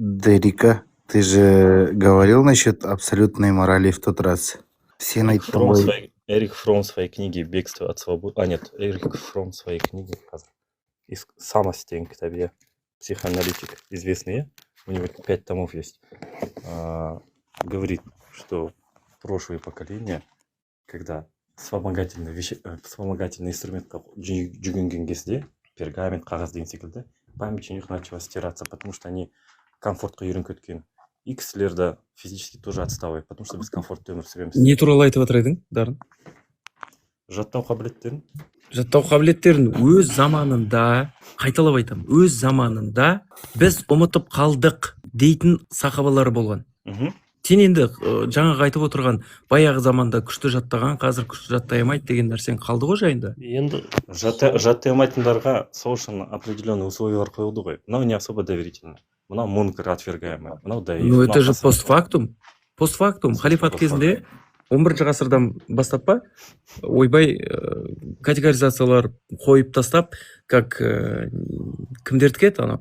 Дерика, ты же говорил насчет абсолютной морали в тот раз. Сен Эрих айттың Фром ғой. Эрих Фром в своей книге «Бегство от свободы». А, нет, Эрих Фром в своей книге қазір. Из «Самость» деген кітабы, иә. Психоаналитик известный, иә? У него пять томов есть. Говорит, что прошлые поколения, когда вспомогательный, вещи, вспомогательный инструментқа жүгінген кезде, пергамент, қағаз деген секілді, память у них начала стираться, потому что они комфортқа үйреніп кеткен. И кісілер де физически тоже отсталые, потому что біз комфортты өмір сүреміз. Не туралы айтып жатыр едің, Дарын? Жаттау қабілеттерін. Жаттау қабілеттерін. Өз заманында, қайталап айтамын, өз заманында біз ұмытып қалдық дейтін сахабалар болған. Сен енді жаңағы айтып отырған баяғы заманда күшті жаттаған, қазір күшті жаттай алмайды деген нәрсең қалды ғой жайында. Енді Жаттай алмайтындарға сол үшін определенный условиялар қойылды ғой. Мынау не особо доверительный, мынау мункар отвергаемый, мынау даиф. Ну, это мынау же хасан. Постфактум, постфактум. Слушай, Халифат кезінде 11 ғасырдан бастап па, ойбай, категоризациялар қойып тастап, как кімдердікі еді анау,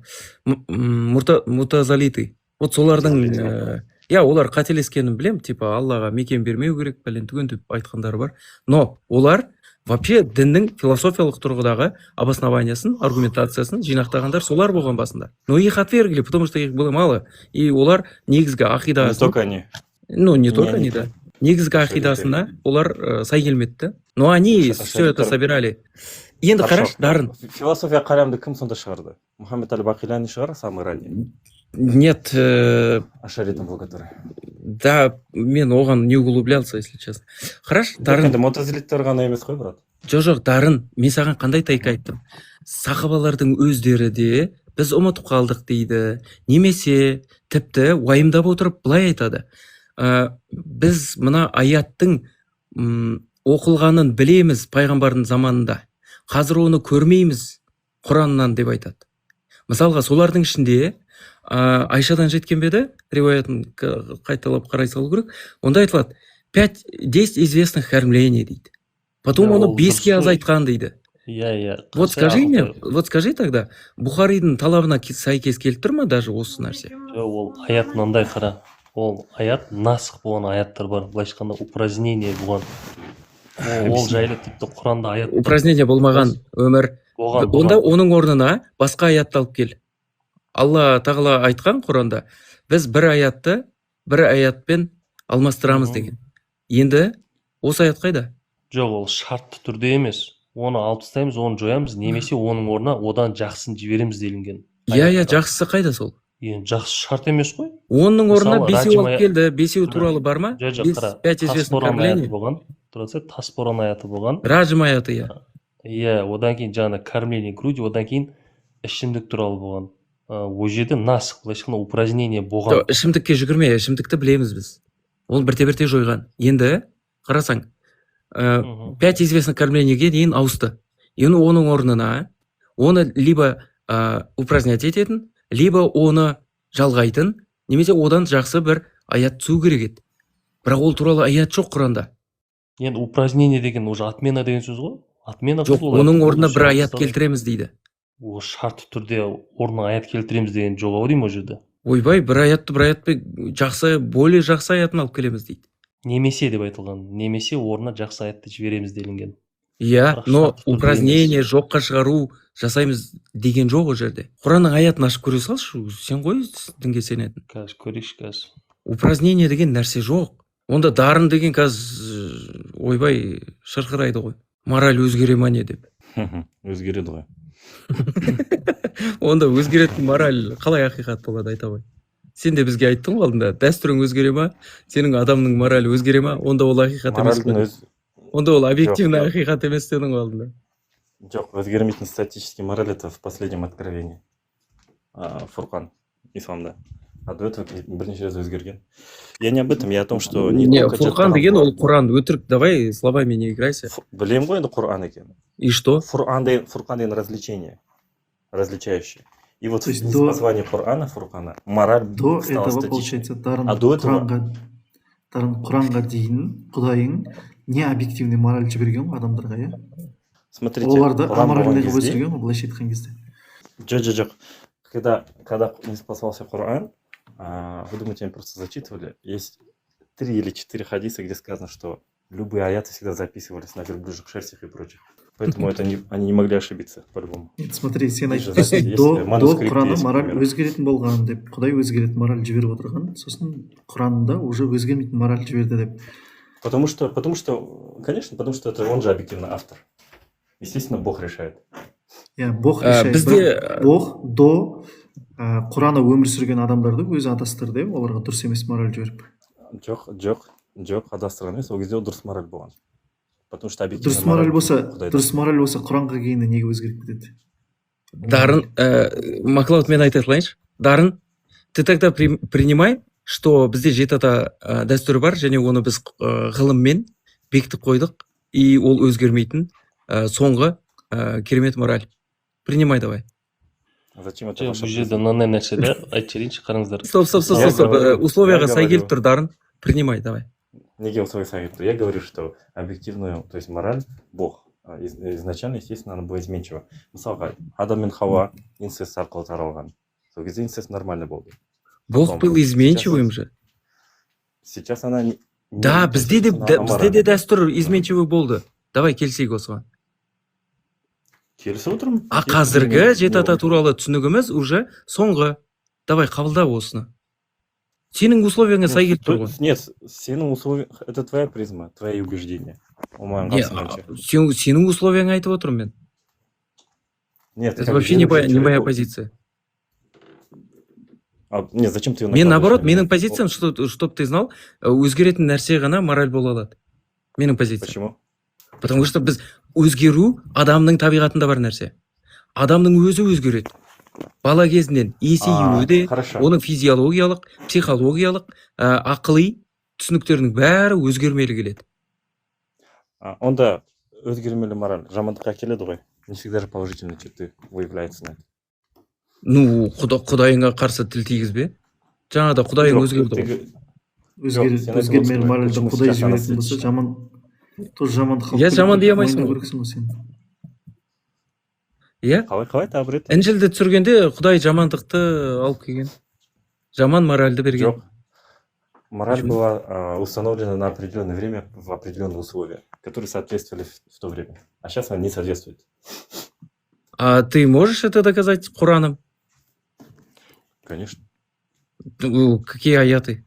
мутазалиты, вот солардың. Иә, олар қателескенін білем, типа Аллаға мекен бермеу керек, пәлен түген деп айтқандары бар, но олар вообще діннің философиялық тұрғыдағы обоснованиясын, аргументациясын жинақтағандар солар болған басында. Но их отвергли, потому что их было мало, и олар негізгі Не ақидасын только они. Ну, не Не только они. они, да. Негізгі ақидасына олар сай келмеді да, но они все это Ашаритер- собирали. Енді Хорошо. қарашы, Дарын. Философия қаламды кім сонда шығарды? Мұхаммед әл Бақилани шығар, самый ранний. Нет. Ашаритом был который. Да, мен оған не углублялся, если честно. Қарашы, Жоқ, Дарын. Енді мутазилиттер ғана емес қой, брат. Жоқ, Дарын, мен саған қандай тайка айттым? Сахабалардың өздері де біз ұмытып қалдық дейді немесе тіпті уайымдап отырып былай айтады: Біз мына аяттың оқылғанын білеміз пайғамбардың заманында, қазір оны көрмейміз Құраннан деп айтады. Мысалға, солардың ішінде Айшадан жеткен бе еді риуаятын, қайталап қарай салу керек. Онда айтылады: пять, 10 известных кормлений дейді, потом Иә, оны ол беске дұрыс қой. азайтқан дейді. Иә. Вот Қанша скажи мне, ақыл- вот скажи тогда, Бұхаридің талабына сәйкес келіп тұр ма даже осы нәрсе? Жоқ, ол аят мынандай, қара, ол аят насх болған аяттар бар, былайша айтқанда, упразднение болған. Ол жайлы тіпті Құранда аят бар. Упразднение болмаған, өмір. Болған. Онда Болған. оның орнына басқа аятты алып кел. Алла тағала айтқан Құранда: біз бір аятты бір аятпен алмастырамыз деген. Енді осы аят қайда? Жоқ, ол шартты түрде емес, оны алып тастаймыз, оны жоямыз немесе оның орнына одан жақсысын жібереміз делінген Иә, аятта. жақсысы қайда сол? Енді жақсы шарт емес қой. Оның орнына Мысалы, бесеу Раджим алып келді. Бесеу Қара. туралы бар ма? Жоқ, Бес, қара, пять тас известных боран аяты кормлений. болған, тұра тұрса, тас боран аяты болған. Ражм аяты, иә. Иә, одан кейін жаңағы кормление грудью, одан кейін ішімдік туралы болған. Ол жерде насх, былайша айтқанда, упразднение болған. Жоқ, ішімдікке жүгірме, ішімдікті білеміз біз, ол бірте бірте жойған. Енді қарасаң, пять известных кормлениеге дейін ауысты. Енді оның орнына оны либо упразднять ететін, либо оны жалғайтын немесе одан жақсы бір аят түсу керек еді, бірақ ол туралы аят жоқ Құранда. Енді упразднение деген уже отмена деген сөз ғой, отмена Жоқ, қылды ол оның аятты, орнына ол бір аят тастады. келтіреміз дейді. Ол шартты түрде орнына аят келтіреміз деген жоқ ау деймін ол жерде. Ойбай, бір аятты бір аятпен жақсы, более жақсы аятын алып келеміз дейді. Немесе деп айтылған, немесе орнына жақсы аятты жібереміз делінген. Иә, Бірақ но шартты түрде упразднение, емес. жоққа шығару жасаймыз деген жоқ ол жерде. Құранның аятын ашып көре салшы, сен ғой дінге сенетін. Қазір көрейікші, қазір. Упразднение деген нәрсе жоқ. Онда Дарын деген қазір, ойбай, шырқырайды ғой, мораль өзгере ма не деп. Өзгереді ғой. Онда өзгеретін мораль қалай ақиқат болады, айта ғой. Сен де бізге айттың ғой алдында: дәстүрің өзгере ма, сенің адамның моралі өзгере ма, онда ол ақиқат емес Моральдың қой. өз Онда ол объективный Жоқ. ақиқат емес дедің ғой алдында. Жоқ, өзгермейтін статический мораль — это в последнем откровении, Фурқан, исламда. А до этого бірнеше рет өзгерген. Я не об этом, я о том, что не Не, только Фурқан жаттаған деген ол Құран. Құран. Өтірік, давай словами не играйся. Білемін ғой енді Құран екенін. И что? Фуран деген, Фурқан деген развлечение, различающее. И вот То есть в названии Құрана, Фурқана, мораль До стала этого, статичной. получается, Дарын, А до этого Құранға, Дарын, Құранға дейін Құдайың не объективный мораль жіберген ғой адамдарға, иә? Смотрите, Оларды Құран болған аморальный қылып кезде өсірген ғой, былайша айтқан кезде. Жоқ, жоқ, жоқ. Когда не спасался Құран, Вы думаете, они просто зачитывали? Есть три или четыре хадиса, где сказано, что любые аяты всегда записывались на верблюжьих шерстях и прочих. Поэтому это не, они не могли ошибиться, по-любому. Нет, смотри, сен Есть же айтып записи, есть до до манускрипты Құранда есть, мораль например. Өзгеретін болған деп, Құдай өзгеретін мораль жіберіп отырған, сосын Құранда уже өзгермейтін мораль жіберді деп. Потому что, конечно, потому что это он же объективно автор. Естественно, Бог решает. Иә, Бог Ә, решает. Бізде Бірақ Бог до Құранда өмір сүрген адамдарды өзі адастырды, иә, оларға дұрыс емес мораль жіберіп. Жоқ, жоқ, жоқ, адастырған емес, ол кезде ол дұрыс мораль болған. Потому что объективно Дұрыс мораль болса, Құдайдан. Дұрыс мораль болса, Құранға келгенде неге өзгеріп кетеді? Дарын, Маклауд, мен айта салайыншы. Дарын, ты тогда принимай, что бізде жеті ата дәстүрі бар және оны біз ғылыммен бекітіп қойдық, и ол өзгермейтін соңғы керемет мораль. Принимай давай. А зачем это Жоқ, ваша бұл жерде мынандай нәрсе да, айтып жіберейінші, қараңыздар. Стоп, стоп, стоп, Я стоп, стоп. говорю, Условияға я сай келіп говорю. тұр, Дарын. Принимай давай. Неге условия сай келіп тұр? Я говорю, что объективную, то есть мораль, Бог, изначально, естественно, она была изменчива. Мысалға, Адам мен Хауа инцест арқылы таралған. Сол кезде инцест нормально болды. Бог Потом, был изменчивым же. Сейчас она не, Да, бізде де она бізде де аморальна. Дәстүр изменчивый болды. Давай келісейік осыған. Келісіп отырмын. А Келісіп қазіргі мен- жеті ата туралы түсінігіміз уже соңғы. Давай қабылда осыны. Сенің условияңа сай келіп тұр ғой. Нет, сенің условия, это твоя призма, твои убеждения. Ол маған Не, қатысы қанша? Сен, сенің условияңа айтып отырмын мен. Нет, Это как вообще не, верующий не моя человек- позиция. А, нет, зачем ты ее Мен наоборот, накладываешь на меня? менің позициям, что, чтоб ты знал, өзгеретін нәрсе ғана мораль бола алады. Менің позициям. Почему? Потому что біз өзгеру адамның табиғатында бар нәрсе. Адамның өзі өзгереді. Бала кезінен есеюі де, Хорошо. Оның физиологиялық, психологиялық, ақыли түсініктерінің бәрі өзгермелі келеді. А, онда өзгермелі мораль жамандыққа әкеледі ғой. Не всегда же положительные черты выявляются на это. Ну, құдайыңа қарсы тіл тигізбе. Жаңада құдайың Жоқ, өзгерді ғой. Өзгер, Жоқ, сен айтып өзгермелі отырсың ғой, моральді почему Құдай сейчас она жіберетін болса, слишком? жаман тоже жамандық алып Иә, келеді жаман деп дей алмайсың мойындау ғой. керексің ғой сен. Иә? Қалай, қалай, тағы бір рет? Інжілді түсіргенде Құдай жамандықты алып келген. Жаман моральді берген. Жоқ. Мораль Почему? была установлена на определенное время в определенные условия, которые соответствовали в то время. А сейчас она не соответствует. А ты можешь это доказать Кураном? Конечно. Ну, какие аяты?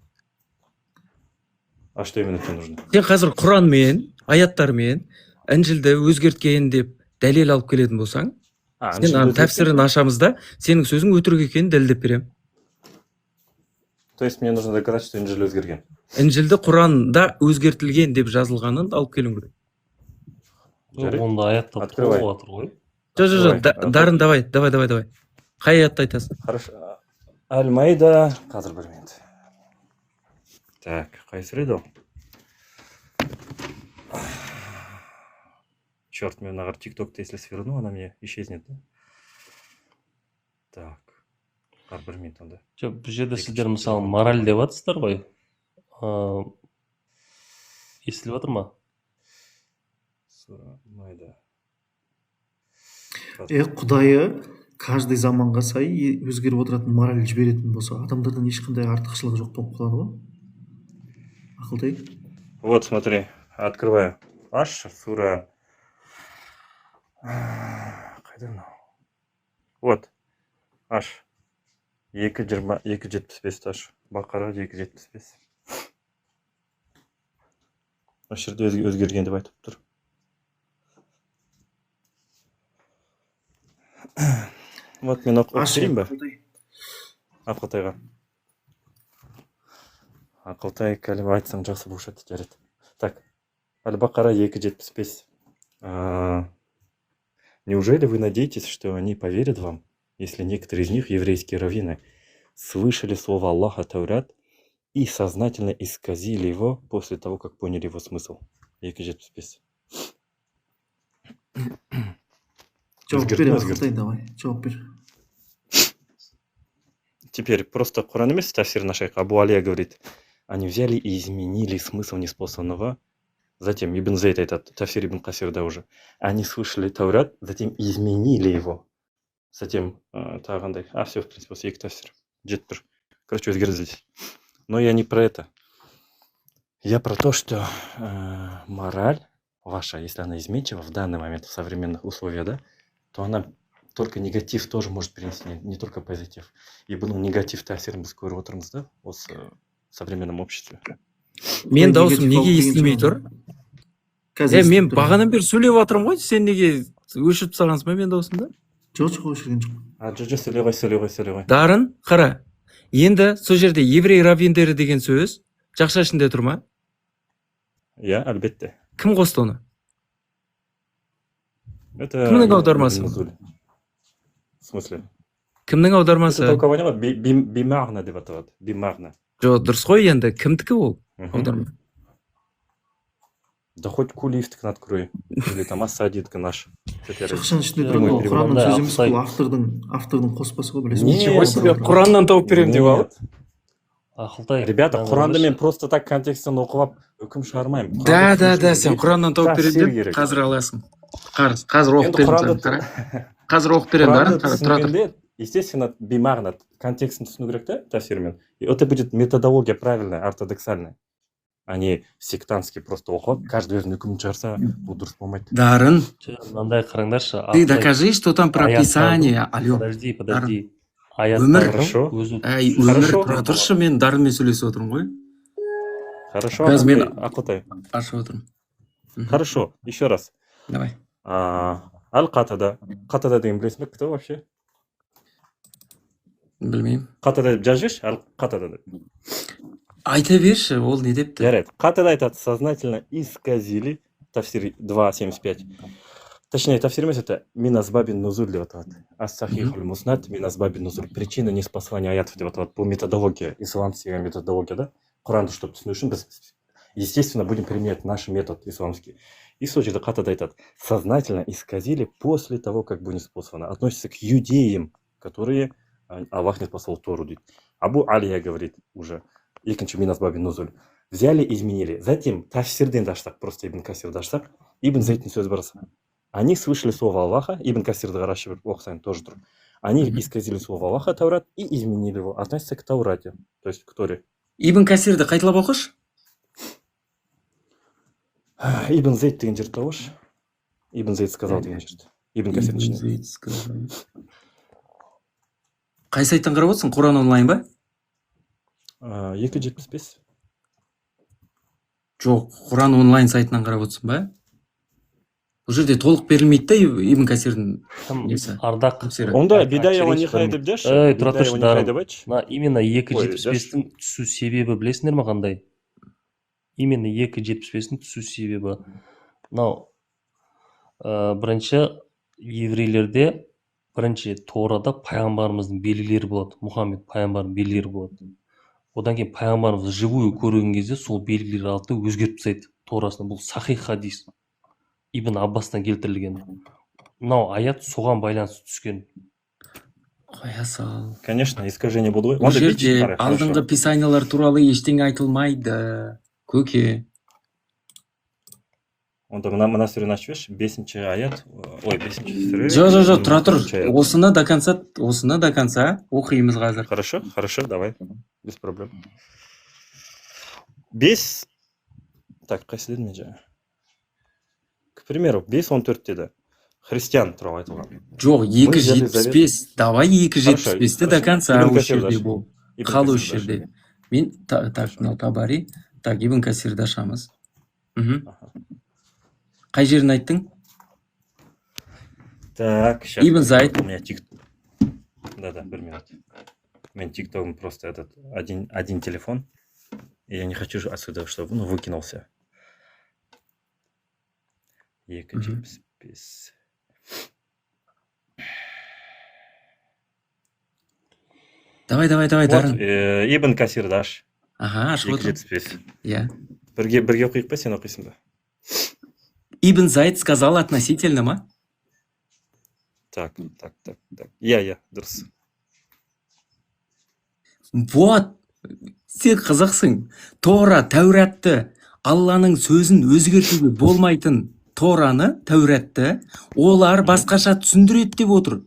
А что именно тебе нужно? Сен қазір Құранмен, аяттармен Інжілді өзгерткен деп дәлел алып келетін болсаң, А, сен Інжілді ана өзгерткен? тәпсірін ашамыз да, сенің сөзің өтірік екенін дәлелдеп беремін. То есть мне нужно доказать, что Інжіл өзгерген. Інжілді Құранда өзгертілген деп жазылғанын алып келуің керек. Жарайды. Онда аятта Открывай. толып жатыр ғой. Жоқ, жоқ, жоқ, Давай, Дарын, давай, давай, давай, давай. Қай аятты айтасың? Хорошо. Аль-Маида. Қазір, бір минут. Так, қай сүре еді ол? Черт, мен мына тиктокты если сверну, она мне исчезнет, да? Так. Қар, бір минут онда. Жоқ, бұл жерде Екінші сіздер, мысалы, телефон. Мораль деп жатырсыздар ғой, естіліп жатыр ма? Сура Майда. Е, Құдайы каждый заманға сай өзгеріп отыратын мораль жіберетін болса, адамдардан ешқандай артықшылығы жоқ болып қалады ғой, Ақылтай. Вот, смотри, открываю. Аш, сура. Қайда мынау? Вот. Аш. 2.20, 2.75 аш. Бақара 2.75. Осы жерде өзгерген деп айтып тұр. Вот мен оқып Аш, берейін ба? Ақылтай. Ақылтайға. Ақылтай, кәлима айтсаң, жақсы болушы еді, жарайды. Так, Аль-Бақара 2.75. Неужели вы надеетесь, что они поверят вам, если некоторые из них, еврейские раввины, слышали слово Аллаха Таурат и сознательно исказили его после того, как поняли его смысл? 2.75. Жауап Өзгерді бер. ме, өзгерді? Ақылтай, давай, жауап бер. Теперь просто Құран емес, тафсир ашайық. Абу Алия говорит, они взяли и изменили смысл неспосланного. Затем Ибн Зейд айтады, тафсир Ибн Касирда уже. Они слышали Таурат, затем изменили его. Затем тағы қандай? А, все, в принципе, осы екі тафсир. Жетіп тұр. Короче, өзгерді здесь. Но я не про это. Я про то, что мораль ваша, если она изменчива в данный момент в современных условиях, да, то она только негатив тоже может принести, не только позитив. И бұның негативті әсерін біз көріп отырмыз да осы современном обществе. Мен даусым Негатив неге алып келген естілмей тұр? шығар. Қазір Е, мен естіліп тұр. бағанадан бері сөйлеп жатырмын ғой, сен неге өшіріп тастағансың ба мен даусымды? Жоқ, өшірген жоқ. А, жоқ, сөйлей ғой, сөйлей ғой, сөйлей ғой. Дарын, қара. Енді сол жерде еврей раввиндері деген сөз жақша ішінде тұр ма? Иә, әлбетте. Кім қосты оны? Это Кімнің аудармасы? Ибн Нузуль. В смысле? Кімнің Это аудармасы? толкование ғой, бимағна деп аталады. Бимағна. Жоқ, дұрыс қой, енді кімдікі ол Мгм. аударма? Да хоть Кулиевтікін открой. Или там Асадидікі наш. Какая разница? Жақшаның ішінде Жоқ, тұрады ол перевод. Құранның Мындай сөзі емес, Ақсай. бұл автордың қоспасы ғой, білесің. Ничего Ғой, себе, аударма. Құраннан тауып беремін деп алып. Нет. Ақылтай. Ребята, мынаны Құранды қарашы. мен просто так контексттен оқып алып үкім шығармаймын. Да, Құранды да, түсіну да, үшін сен бізге Құраннан тауып беремін тафсир деп керек. қазір аласың. Қазір оқып Енді беремін Құранды саған, қара. Қазір оқып беремін, Құранды Дарын, қара, тұра тұр. түсінгенде, естественно, бимағна, контекстін түсіну керек та тафсирмен. И это будет методология правильная, ортодоксальная, а не сектантский, просто оқып алып, каждый өзінің үкімін шығарса, бұл дұрыс болмайды. Дарын, Жоқ, мынандай қараңдаршы. ты Ақылтай, докажи, что там про аяттардың- Писание. Алло. Подожди, подожди. Өмір. Аяттардың Хорошо. өзі Әй, Өмір, Хорошо. тұра тұршы, мен Дарынмен сөйлесіп отырмын ғой. Хорошо, Қазір мен- Ақылтай, Ақылтай. Ашып отырмын. Мгм. Хорошо, еще раз. Давай. Аль Қатада. Қатада деген білесің бе, кто вообще? Білмеймін. Қатада деп жазып жіберші, Аль Қатада деп. Айта берші, ол не депті? Жарайды. Қатада айтады, сознательно исказили, тафсир 2.75. Точнее, тафсир емес, это мин асбабин нузуль деп аталады. Ас-сахихуль муснад мин асбабин нузуль. Причина ниспослания аятов деп аталады. Бұл методология, исламская методология, да? Құранды чтобы түсіну үшін біз, естественно, будем применять наш метод исламский. И сол жерде Қатада айтады, сознательно исказили после того, как было ниспослано. Относится к юдеям, которые Аллах не спасал Тору дейді. Абу Алия говорит уже, екінші мин асбабин нузуль. Взяли, изменили. Затем тафсирден де ашсақ, просто Ибн Касирді ашсақ, Ибн Зайдтың сөзі бар. Они слышали слово Аллаха, Ибн Касирді қарашы, бір оқысаң тоже тұр. Они исказили слово Аллаха, Таурат, и изменили его. Относится к Таурате, то есть к Торе. Ибн Касирді қайталап оқышы. Ибн Зайд деген жерді табыш. Ибн Зайд сказал деген жерді. Ибн Касирдің Ибн ішінде. Зайд сказал. Қай сайттан қарап отырсың? Құран онлайн ба? 2.75. Жоқ, Құран онлайн сайтынан қарап отырсың ба? Бұл жерде толық берілмейді да Ибн Касирдің Кім? несі. Ардақ. Тафсирі. Онда Айтып Бидая ва жіберейінші Нихая бір деп жазшы. Ей, тұра Бидая тұршы, ва Нихая Дарын. деп айтшы. Мына именно екі Ой, жетпіс бестің түсу себебі білесіңдер ма қандай? Именно 2.75-тің түсу себебі мынау, бірінші еврейлерде, бірінші Торада пайғамбарымыздың белгілері болады, Мұхаммед пайғамбардың белгілері болады. Одан кейін пайғамбарымыз живую көрген кезде сол белгілерді алады да өзгертіп тастайды Торасына. Бұл сахих хадис, Ибн Аббастан келтірілген. Мынау аят соған байланысты түскен. Қоя сал. Конечно, искажение болды ғой. Бұл Онда бүйтші, жерде қара, хорошо. алдыңғы писаниялар туралы ештеңе айтылмайды, көке. Онда мына сүрені ашып жіберші. Бесінші аят. Ой, бесінші сүре. Жоқ, тұра тұр. Бірінші аят. Осыны до конца, осыны до конца оқимыз қазір. Хорошо, хорошо, давай. Без проблем. Бес. Так, қайсы дедім мен жаңа? К примеру, 5.14 деді. Христиан туралы айтылған. Жоқ, екі взяли жетпіс завет. бес. Давай екі Хорошо, жетпіс бесті до хорошо. конца Ибн осы Касирді жерде аш. бол. Ибн Қал осы Касирді аш. жерде. Мен так, мынау Табари. Так, Ибн Касирді ашамыз. Аха. Қай жерін айттың? Так, сейчас. Ибн Зайд. У меня тик... Да-да, бір минут. У меня тиктоком просто этот один телефон. И я не хочу же отсюда, чтобы, ну, выкинулся. Екі 75. Давай, давай, давай, Вот, Дарын. Ибн Касирді аш. Аха, ашып Екі отырмын. 75. Иә. Бірге оқиық па, сен оқисың ба? Ибн Зайд сказал относительно ма? Так. Иә, дұрыс. Вот, сен қызықсың. Тора, Тәуратты, Алланың сөзін өзгертуге болмайтын Тораны, Тәуратты олар басқаша түсіндіреді деп отыр.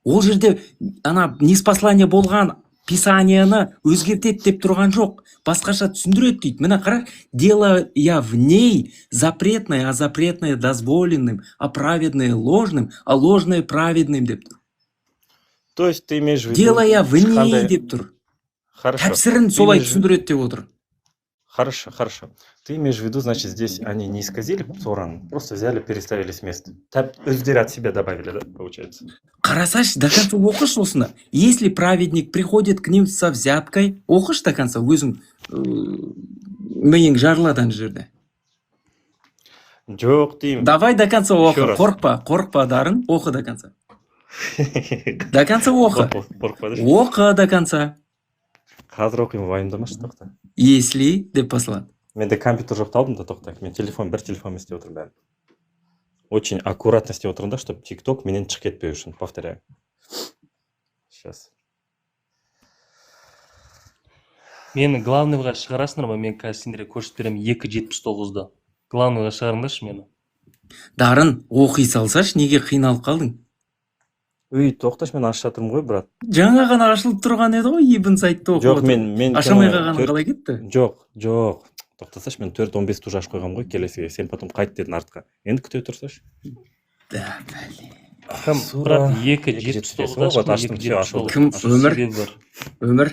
Ол жерде ана ниспослание болған Писанияны өзгертеді деп тұрған жоқ, басқаша түсіндіреді дейді. Міне, қара: делая в ней запретное, а запретное дозволенным, а праведное ложным, а ложное праведным деп тұр. То есть ты имеешь в виду Делая в ней ешқандай деп тұр. Хорошо. Тәпсірін Ты солай имеешь түсіндіреді деп отыр. Хорошо, хорошо. Ты имеешь в виду, значит, здесь они не исказили Торан, просто взяли, переставили с места. Өздері от себя добавили, да, получается? Қарасайшы, до конца оқышы осыны. Если праведник приходит к ним со взяткой, оқышы до конца өзің, миың жарылады ана жерде. Жоқ деймін. Давай до конца Еще оқы. раз. Қорықпа, қорықпа, Дарын, оқы до конца. До конца оқы. Қорықпа. Оқы до конца. Қазір оқимын, уайымдамашы, тоқта. Если деп басылады. Менде компьютер жоқ алдым да, тоқта. Мен телефон, бір телефонмен істеп отырмын бәрін. Очень аккуратно істеп отырмын да, чтобы тикток менен шығып кетпеу үшін, повторяю. Сейчас. Мені главныйға шығарасыңдар ма? Мен қазір сендерге көрсетіп беремін 2.79-ды. Главныйға шығарыңдаршы мені. Дарын, оқи салсашы, неге қиналып қалдың? Үй, тоқташы, мен ашып жатырмын ғой, брат. Жаңа ғана ашылып тұрған еді ғой, Ибн Саидты оқып Жоқ, отырып. мен Аша алмай жаңа қалғаны қалай кетті? Жоқ, жоқ. Тоқтасашы, мен 4.15-ті уже ашып қойғанмын ғой келесіге. Сен потом қайт дедің артқа. Енді күте тұрсашы. Да, бәле. Кім, Сура брат, екі екі жетпіс жетпіс бес. тоғызды Вот, аштым, аштым, екі все, жетпіс ашылды. тоғыз. Кім, Өмір? Себебі бар. Өмір,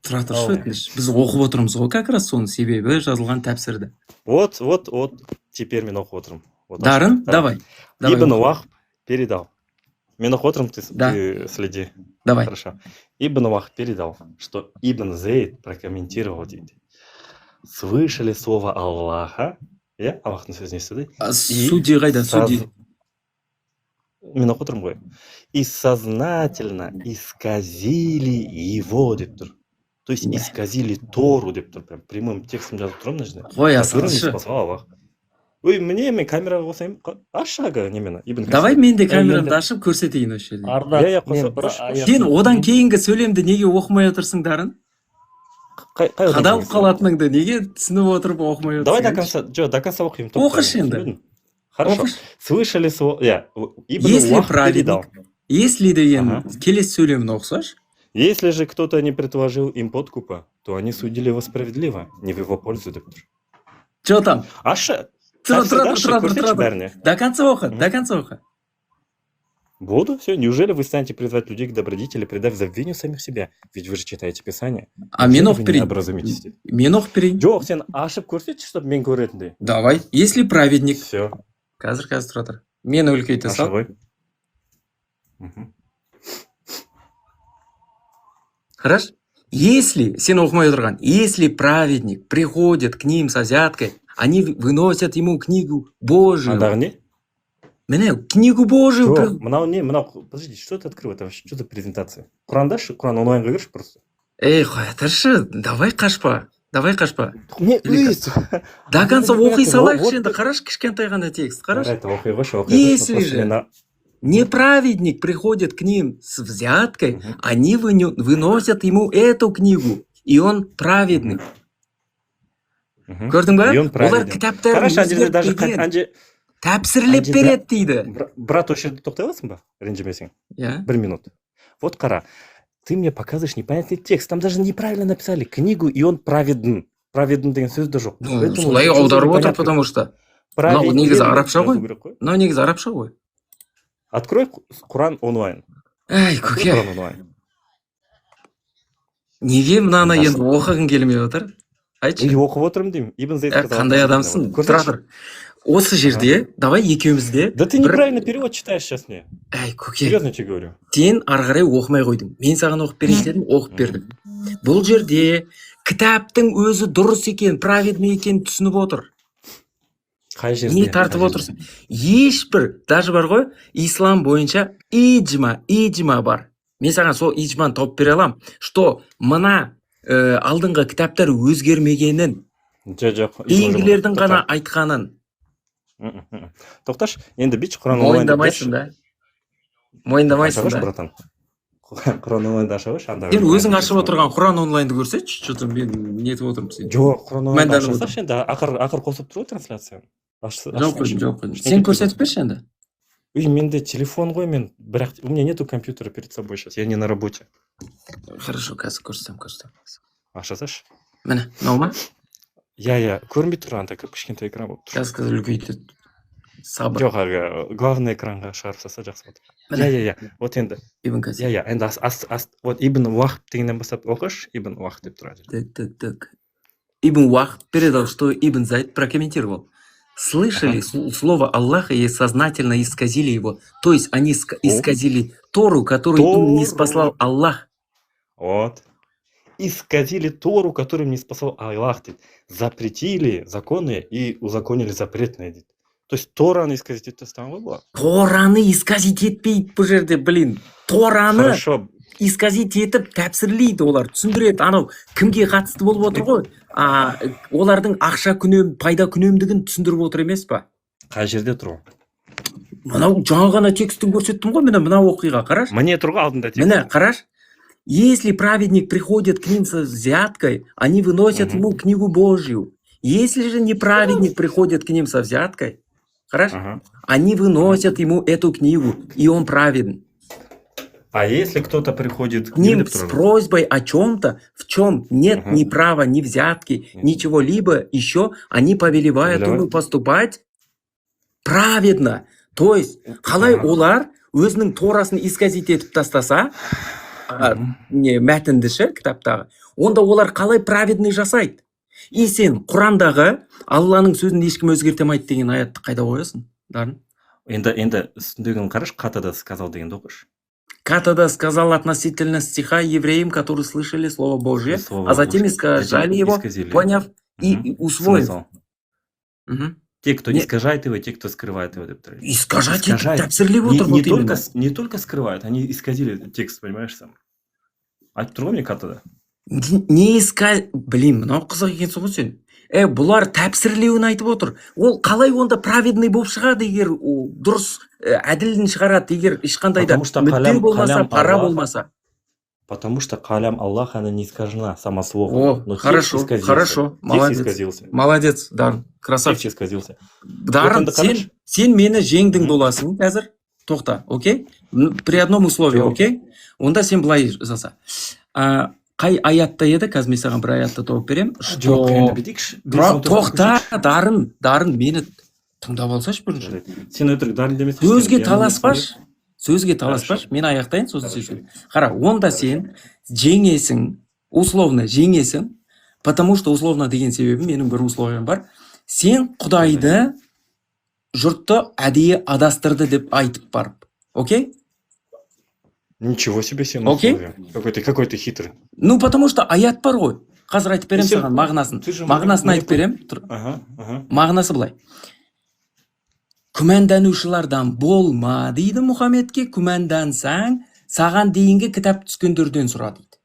тұра тұршы, Ау. өтініш. Біз оқып отырмыз ғой как раз соның себебі жазылған тәпсірді. Вот, вот, вот, теперь мен оқып отырмын. Вот, Дарын, ашылды. Давай. давай. Давай, Ибн оқы. Уахб передал. Мен оқып отырмын, ты, Да. ты следи. Давай. Хорошо. Ибн Вахб передал, что Ибн Зейд прокомментировал, дейді. Слышали слово Аллаха, иә, Аллахтың сөзін естіді. А, И судьи қайда, судьи? Мен оқып отырмын ғой. И сознательно исказили его деп тұр. То есть Да. исказили Тору деп тұр. Прям прямым текстом жазып тұр мына жерде. Қоя Которым салшы. ниспослал Аллах. Ой, міне, мен камераға қосайын. Ашшы ага немені. Ибн Давай Касир. мен де камерамды Енді- ашып көрсетейін осы жерде. Ардақ, Иә, иә, мен қоса- бір қош, қош. аяқ Сен одан кейінгі сөйлемді неге оқымай отырсың, Дарын? Қай одан Қадалып кейінгі? қалатыныңды неге түсініп отырып оқымай Давай до отырсың? конца, жоқ, до конца оқимын. Тоқта, Оқышы мен енді. түсінбедім. Хорошо. Оқышы. Слышали слово... Иә, Ибн Если Уахб праведник, передал. если деген Ага. келесі сөйлемін оқысашы. Если же кто-то не предложил им подкупа, то они судили его справедливо, не в его пользу деп тұр. Че там? Ашы, Тұра, тұра, тәпсірді ашы, тұра, тұра, көрсетші тұра. бәріне. До конца оқы, Мгм. до конца оқы. Буду, все. Неужели вы станете призывать людей к добродетели, предав забвению самих себя? Ведь вы же читаете Писание. А мен Неужели оқып вы не берейін. образумитесь? Деп. Мен оқып берейін. Жоқ, сен ашып көрсетші, чтобы мен көретіндей. Давай. Если праведник. Все, Қазір, қазір, тұра тұр. Мені үлкейте аша сал. ғой. Мгм. Хорошо? Если, сен оқымай отырған, если праведник приходит к ним со взяткой, они выносят ему книгу Божию. Андағы не? Міне, книгу Божию. Жоқ, мынау не? Мынау, подожди, что ты открыл? Это вообще что за презентация? Құрандашы, Құран онлайнға кірші просто. Ей, қоя тұршы, давай қашпа. Давай қашпа. Не, Или До конца оқи салайықшы Вот енді, қарашы, кішкентай ғана текст, қарашы. Жарайды, оқи қойшы, оқи қойшы. Если Просто же мен неправедник приходит к ним с взяткой, Мгм. они выносят ему эту книгу, и он праведный. Мгм. Көрдің ба? И он Олар праведен. кітаптарын Қарашы, ана жерде даже өзгертпеген, ана тәпсірлеп ана жерде- береді дейді. Брат, осы жерде тоқтай аласың ба? Ренжімесең. Иә. Бір минут. Вот қара. Ты мне показываешь непонятный текст. Там даже неправильно написали книгу, и он праведен. Праведен деген сөз де жоқ. Ну, Поэтому солай что за аударып отыр, непонятный? потому что мынау Праведен негізі деп арабша жазу ғой. керек қой. Мынау негізі арабша ғой. Открой Құран онлайн. Әй, Открой көке, Құран онлайн. Неге мынаны Жақсы. енді оқығың келмей отыр? Айтшы. Ей, оқып отырмын деймін. Ибн Зейд Ә, сказал, қандай вот адамсың? Тұра көрсетші. тұр. Осы жерде давай екеуміз де Да ты бір неправильно перевод читаешь сейчас мне. Әй, көке. Серьезно тебе говорю. Сен ары қарай оқымай қойдың. Мен саған оқып берейін дедім, оқып бердім. Бұл жерде кітаптың өзі дұрыс екен, праведный екенін түсініп отыр. Қай жерде? Не тартып Қай жерде? отырсың? Ешбір, даже бар ғой, ислам бойынша иджма бар. Мен саған сол иджманы тауып бере аламын, что мына алдыңғы кітаптар өзгермегенін, Жоқ, жоқ. Иджма жоқ. кейінгілердің ғана Тоқта. айтқанын. Мгм. Тоқташы, енді бүйтші, Құран онлайн деп Мойындамайсың берші. да? Мойындамайсың Аша қойшы, да? братан. Құран онлайнды аша қойшы, анда Сен өзің ашып отырған Құран онлайнды көрсетші, что-то мен нетіп отырмын сен. Жоқ, Құран онлайнды Күмәнданып аша салшы енді, ақыр қосып тұр ғой трансляцияны. Жауап қойдым, жауап қойдым. Ештеңе Сен кетпейді. көрсетіп берші енді. Ой, менде телефон ғой, мен, бірақ у меня нету компьютера перед собой сейчас, я не на работе. Хорошо, қазір көрсетемін, көрсетемін. Аша салшы. Міне, мынау ма? Иә, көрінбей тұр, анда кіп кішкентай экран болып тұр. Қазір, қазір үлкейтеді. Сабыр. Жоқ, әлгі главный экранға шығарып салса, жақсы болады. Міне. Иә, вот енді. Ибн Касир. Иә, енді ас, ас, ас, вот Ибн Уахб дегеннен бастап оқышы, Ибн Уахб деп тұрады. Так. Ибн Вахб передал, что Ибн Зайд прокомментировал. Слышали слово Аллаха и сознательно исказили его. То есть они исказили Тору, которую им не Тору. спаслал Аллах. Вот. Исказили Тору, которым ниспослал Аллах, дейді. Запретили законы и узаконили запретное, дейді. То есть Тораны исказить етіп тастаған ғой бұлар. Тораны исказить етпейді бұл жерде, блин. Тораны Хорошо. исказить етіп тәпсірлейді олар, түсіндіреді. Анау кімге қатысты болып отыр ғой? Олардың ақша күнем, пайда күнемдігін түсіндіріп отыр емес па? Қай жерде тұр ол? Мынау жаңа ғана текстін көрсеттім ғой, міне, мына оқиға, қарашы. Міне тұр ғой алдында текст. Міне, қараш. Если праведник приходит к ним со взяткой, они выносят Мгм. Ему книгу Божью. Если же неправедник приходит к ним со взяткой, хорошо, они выносят ему эту книгу, и он праведен. А если кто-то приходит К ним деп с тұр? Просьбой о чем-то, в чем нет ни права, ни взятки, Нет. ничего-либо еще, они повелевают Повелевают. Ему поступать праведно. То есть, қалай олар өзінің Торасын исказить етіп тастаса, не мәтінді ше, кітаптағы, онда олар қалай праведный жасайды? И сен Құрандағы «Алланың сөзін ешкім өзгерте алмайды» деген аятты қайда қоясың, Дарын? Енді үстіндегіні қарашы, «Қатада сказал» дегенді оқышы. Катада сказал относительно стиха евреям, которые слышали Слово Божье, Слово а затем Божье. искажали Затем его, исказили. Поняв и Мгм. и усвоив. Смысл. Мгм. Те, кто Не- искажает его, те, кто скрывает его, деп тұр. Искажать етіп Искажает. тәпсірлеп Не, отыр не вот только, именно. не только скрывают, они исказили текст, понимаешь, сам. Айтып тұр ғой мне Катада. Не блин, мынау қызық екенсің ғой сен. Бұлар тәпсірлеуін айтып отыр. Ол қалай онда праведный болып шығады, егер ол дұрыс, әділін шығарады, егер ешқандай да Потому что мүдде қалам- болмаса, қалам пара Аллаха. болмаса. Потому что калям Аллаха, она не искажена, само слово. О, Но текст хорошо, исказился. хорошо, Текст молодец. исказился. Молодец, Дарын, Текст красавчик. исказился. Дарын, Вот енді сен, қарашы. сен мені жеңдің Мгм. Боласың қазір. Тоқта, окей? При одном условии, Жоқ. Окей? Онда сен былай жаса. Қай аятта еді? Қазір мен саған бір аятты тауып беремін. Что Жоқ, енді бүйтейікші. Тоқта, Дарын, Дарын, мені тыңдап алсайшы бірінші. Сен өтірік Дарын демесеңші. Сөзге Енді таласпашы. Сөзге таласпашы. Мен аяқтайын, сосын сен сөйле. Қара, онда сен жеңесің, условно жеңесің, потому что условно деген себебі менің бір условиям бар. Сен Құдайды жұртты әдейі адастырды деп айтып барып. Окей? Ничего себе сен Окей? условия. Какой ты хитрый. Ну, потому что аят бар ғой. Қазір айтып беремін Сен- саған мағынасын. Ты же Мағынасын айтып беремін. Тұр. Мағынасы былай: күмәнданушылардан болма дейді Мұхаммедке, күмәндансаң, саған дейінгі кітап түскендерден сұра дейді.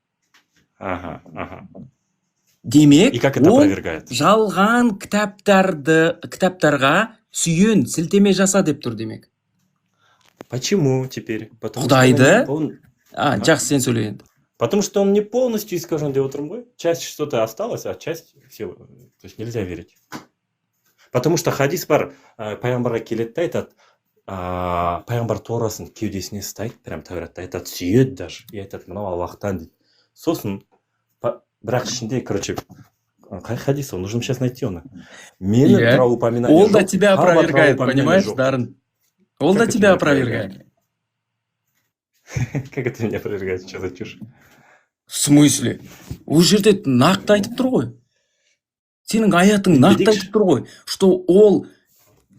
Демек, И как это ол опровергает? Жалған кітаптарды, кітаптарға сүйен, сілтеме жаса деп тұр демек. Почему теперь? Потому что Құдайды он не А, жақсы, сен сөйле енді. Потому что он не полностью искажен деп отырмын ғой. Часть что-то осталось, а часть все, то есть нельзя верить. Потому что хадис бар, пайғамбарға келеді да айтады, пайғамбар Торасын кеудесіне ұстайды, прям Тәуратты айтады, сүйеді даже, и айтады: «Мынау Аллахтан», — дейді. Сосын бірақ ішінде, короче, қай хадис ол, нужно сейчас найти оны. Мені туралы упоминание Ол да жоқ, тебя Хаба туралы опровергает, упоминание понимаешь, жоқ. Дарын? Ол Как да это тебя меня опровергает. Как это меня опровергает? Что за чушь? В смысле? Ол жерде нақты айтып тұр ғой. Сенің аятың нақты Бүйтейікші. Айтып тұр ғой, что ол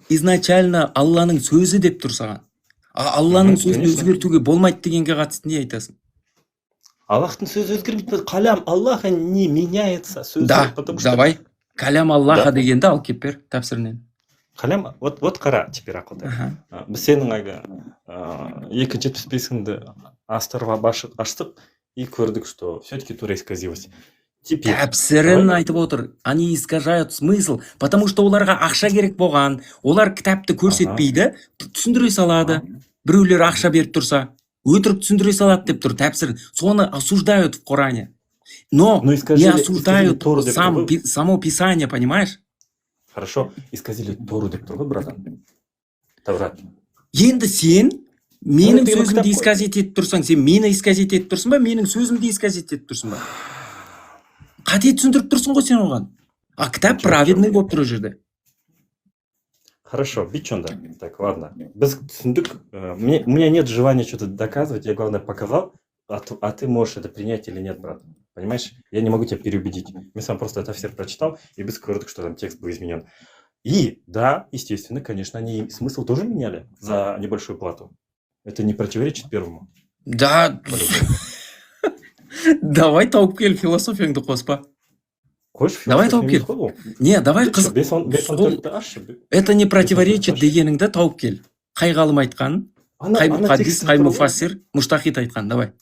изначально Алланың сөзі деп тұр саған. А Алланың сөзін конечно. Өзгертуге болмайды дегенге қатысты не айтасың? Аллахтың сөзі өзгермейді. Калям Аллаха не меняется. Сөзі, Да, потому что давай. Калям Аллаха Да. Дегенді алып келіп бер тәпсірінен. Калям, вот қара, теперь ақылтай. Біз сенің әлгі 2.75-іңді астырып аштық и көрдік, что все-таки тура исказилось. Теперь Тәпсірін давай. Айтып отыр. Они искажают смысл, потому что оларға ақша керек болған. Олар кітапты көрсетпейді, түсіндіре салады. Біреулер ақша беріп тұрса, өтірік түсіндіре салады деп тұр тәпсірін. Соны осуждают в Коране. Но Ну, не исказили, исказили осуждают Тору деп сам, тұр ғой. само Писание, понимаешь? Хорошо, исказили Тору деп тұр ғой, братан. Таурат. Енді сен Менің Таурат деген ол сөзімді кітап қой. Исказить етіп тұрсаң, сен мені исказить етіп тұрсың ба, менің сөзімді исказить етіп тұрсың ба? Қате түсіндіріп тұрсың ғой сен оған. А кітап Жоқ, праведный жоқ. болып тұр ол жерде. Хорошо, бить онда. Так, ладно. Біз түсіндік. У меня нет желания что-то доказывать, я, главное, показал, а ты можешь это принять или нет, брат. Понимаешь? Я не могу тебя переубедить. Я сам просто это все прочитал, и без коротко, что там текст был изменен. И, да, естественно, конечно, они смысл тоже меняли за небольшую плату. Это не противоречит первому. Да. По-любому. Давай тауып кел, философияңды қоспа. Қойшы, Давай философия тауып емес кел. қой бұл. Не, давай, Бес қызық. он бес он Сол- төртті ашшы. Это не 5.14 противоречит ашшы. дегеніңді тауып кел. Қай ғалым айтқан, Ана, қай ана мухаддис, текстте қай тұр ғой. муфассир, мужтахид айтқан, давай.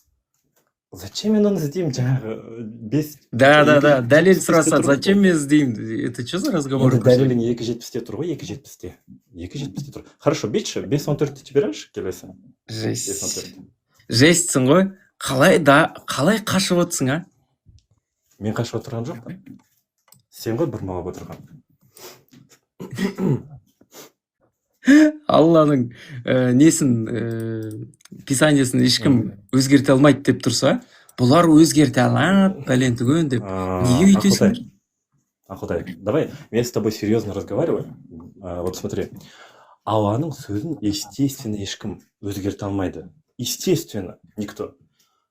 Зачем мен оны іздеймін жаңағы бес Да, да, екі да, дәлел жетпісте сұраса, тұр ғой. зачем мен іздеймін? Это что за разговор? Енді дәлелің 2.70-те тұр ғой, 2.70-те. 2.70-те тұр. Хорошо, бүйтші, 5.14-ті жіберіңізші келесі. Жесть. 5.14. Жестьсің ғой. Қалай да, қалай қашып отырсың, а? Мен қашып отырған жоқпын. Сен ғой бұрмалап отырған. Алланың несін, писаниесін ешкім өзгерте алмайды деп тұрса, бұлар өзгерте алады, пәлен түген деп. Неге өйтесіңдер? Ақылтай, Ақылтай, давай, я с тобой серьезно разговариваю. Вот смотри, Алланың сөзін, естественно, ешкім өзгерте алмайды. Естественно, никто.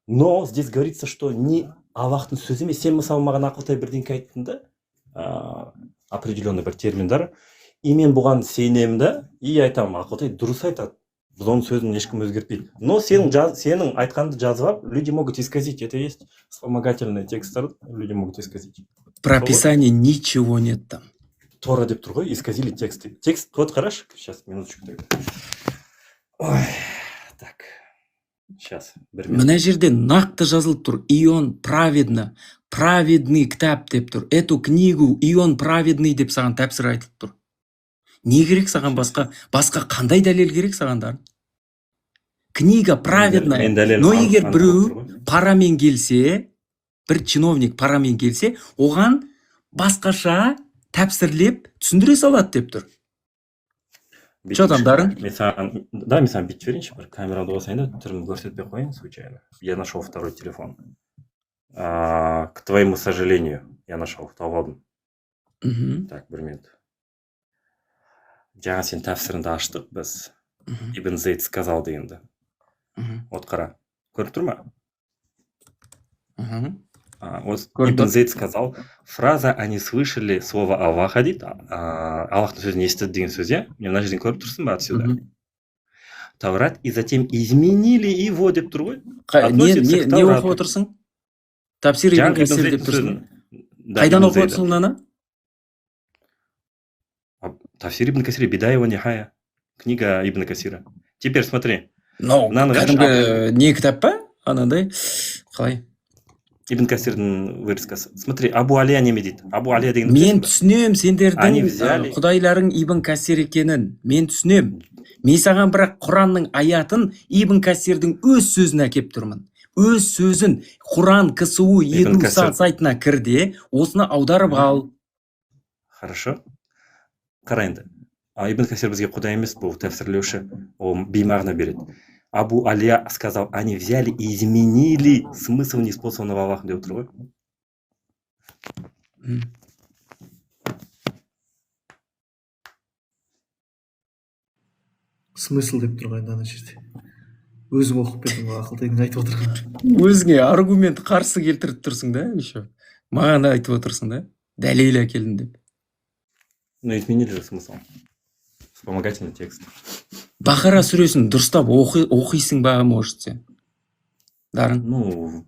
Но здесь говорится, что не Аллахтың сөзі емес. Сен, мысалы, маған, Ақылтай, бірдеңке айттың да, определенный бір терминдар, и мен бұған сенемін да, и айтамын: Ақылтай дұрыс айтады. Біз оның сөзін ешкім өзгертпейді. Но сенің айтқанды жазып алып, люди могут исказить. Это есть вспомогательные тексттер, люди могут исказить. Про Сол ғой. Писание ничего нет там. Тора деп тұр ғой, исказили тексты. Текст, вот қарашы, сейчас, минуточку тогда. Ой, так. Сейчас, бір минут. Мына жерде нақты жазылып тұр. И он праведно, праведный кітап деп тұр. Эту книгу и он праведный деп саған тәпсір айтылып тұр. Не керек саған басқа? Басқа қандай дәлел керек саған, Дарын? Книга праведная. Мен дәлел Но егер анық біреу тұр ғой. парамен келсе, бір чиновник парамен келсе, оған басқаша тәпсірлеп түсіндіре салады деп тұр. Че там, Дарын? Мен саған, да, мен саған бүйтіп жіберейінші, бір камерамды қосайын да, түрімді көрсетпей қояйын случайно. Я нашел второй телефон. К твоему сожалению, я нашел, тауып алдым. Так, бір минут. Жаңа сен тәпсіріңді аштық біз. Ибн Зейд сказал дегенді. Вот қара. Көріп тұр ма? Мхм. Вот Көріп Ибн тұр. Зейд сказал, фраза «они слышали слово Аллаха» дейді, Аллахтың сөзін естіді деген сөз, иә? Мен мына жерден көріп тұрсың ба отсюда? Мхм. Таурат, и затем изменили его деп тұр ғой. Не, Относится к не Таурату. оқып отырсың? Тәпсір Ибн Жаңағы Ибн Касир деп Зейдтің тұрсың. сөзін. Да, Қайдан Ибн оқып Зейда. отырсың мынаны? Тафсир Ибн Касира, Бидая ва Нихая. Книга Ибн Касира. Теперь смотри. Мынау Мынаны қарашы. кәдімгі не кітап па? Анандай қалай? Ибн Касирдің вырезкасы. Смотри, Абу Алия неме дейді? Абу Алия дегенді Мен білесің бе? түсінемін сендердің Они взяли- құдайларың Ибн Касир екенін. Мен түсінемін. Мен саған бірақ Құранның аятын, Ибн Касирдің өз сөзін әкеп тұрмын. Өз сөзін. Құран КСУ Ибн еду Касир. сайтына кір де, осыны аударып ал. Хорошо. Қара енді. Ибн Касир бізге құдай емес, бұл тәпсірлеуші. Ол беймағына береді. Абу Алия сказал, они взяли и изменили смысл ниспосланного Аллахом деп отыр ғой. Смысл деп тұр ғой енді ана жерде. Өзің оқып бердің ғой, Ақылтайдың айтып отырған. Өзіңе аргумент қарсы келтіріп тұрсың да, еще маған айтып отырсың да, дәлел әкелдім деп. Но изменили же смысл. Вспомогательный текст. Бақара сүресін дұрыстап оқисың ба, может, сен, Дарын? Ну,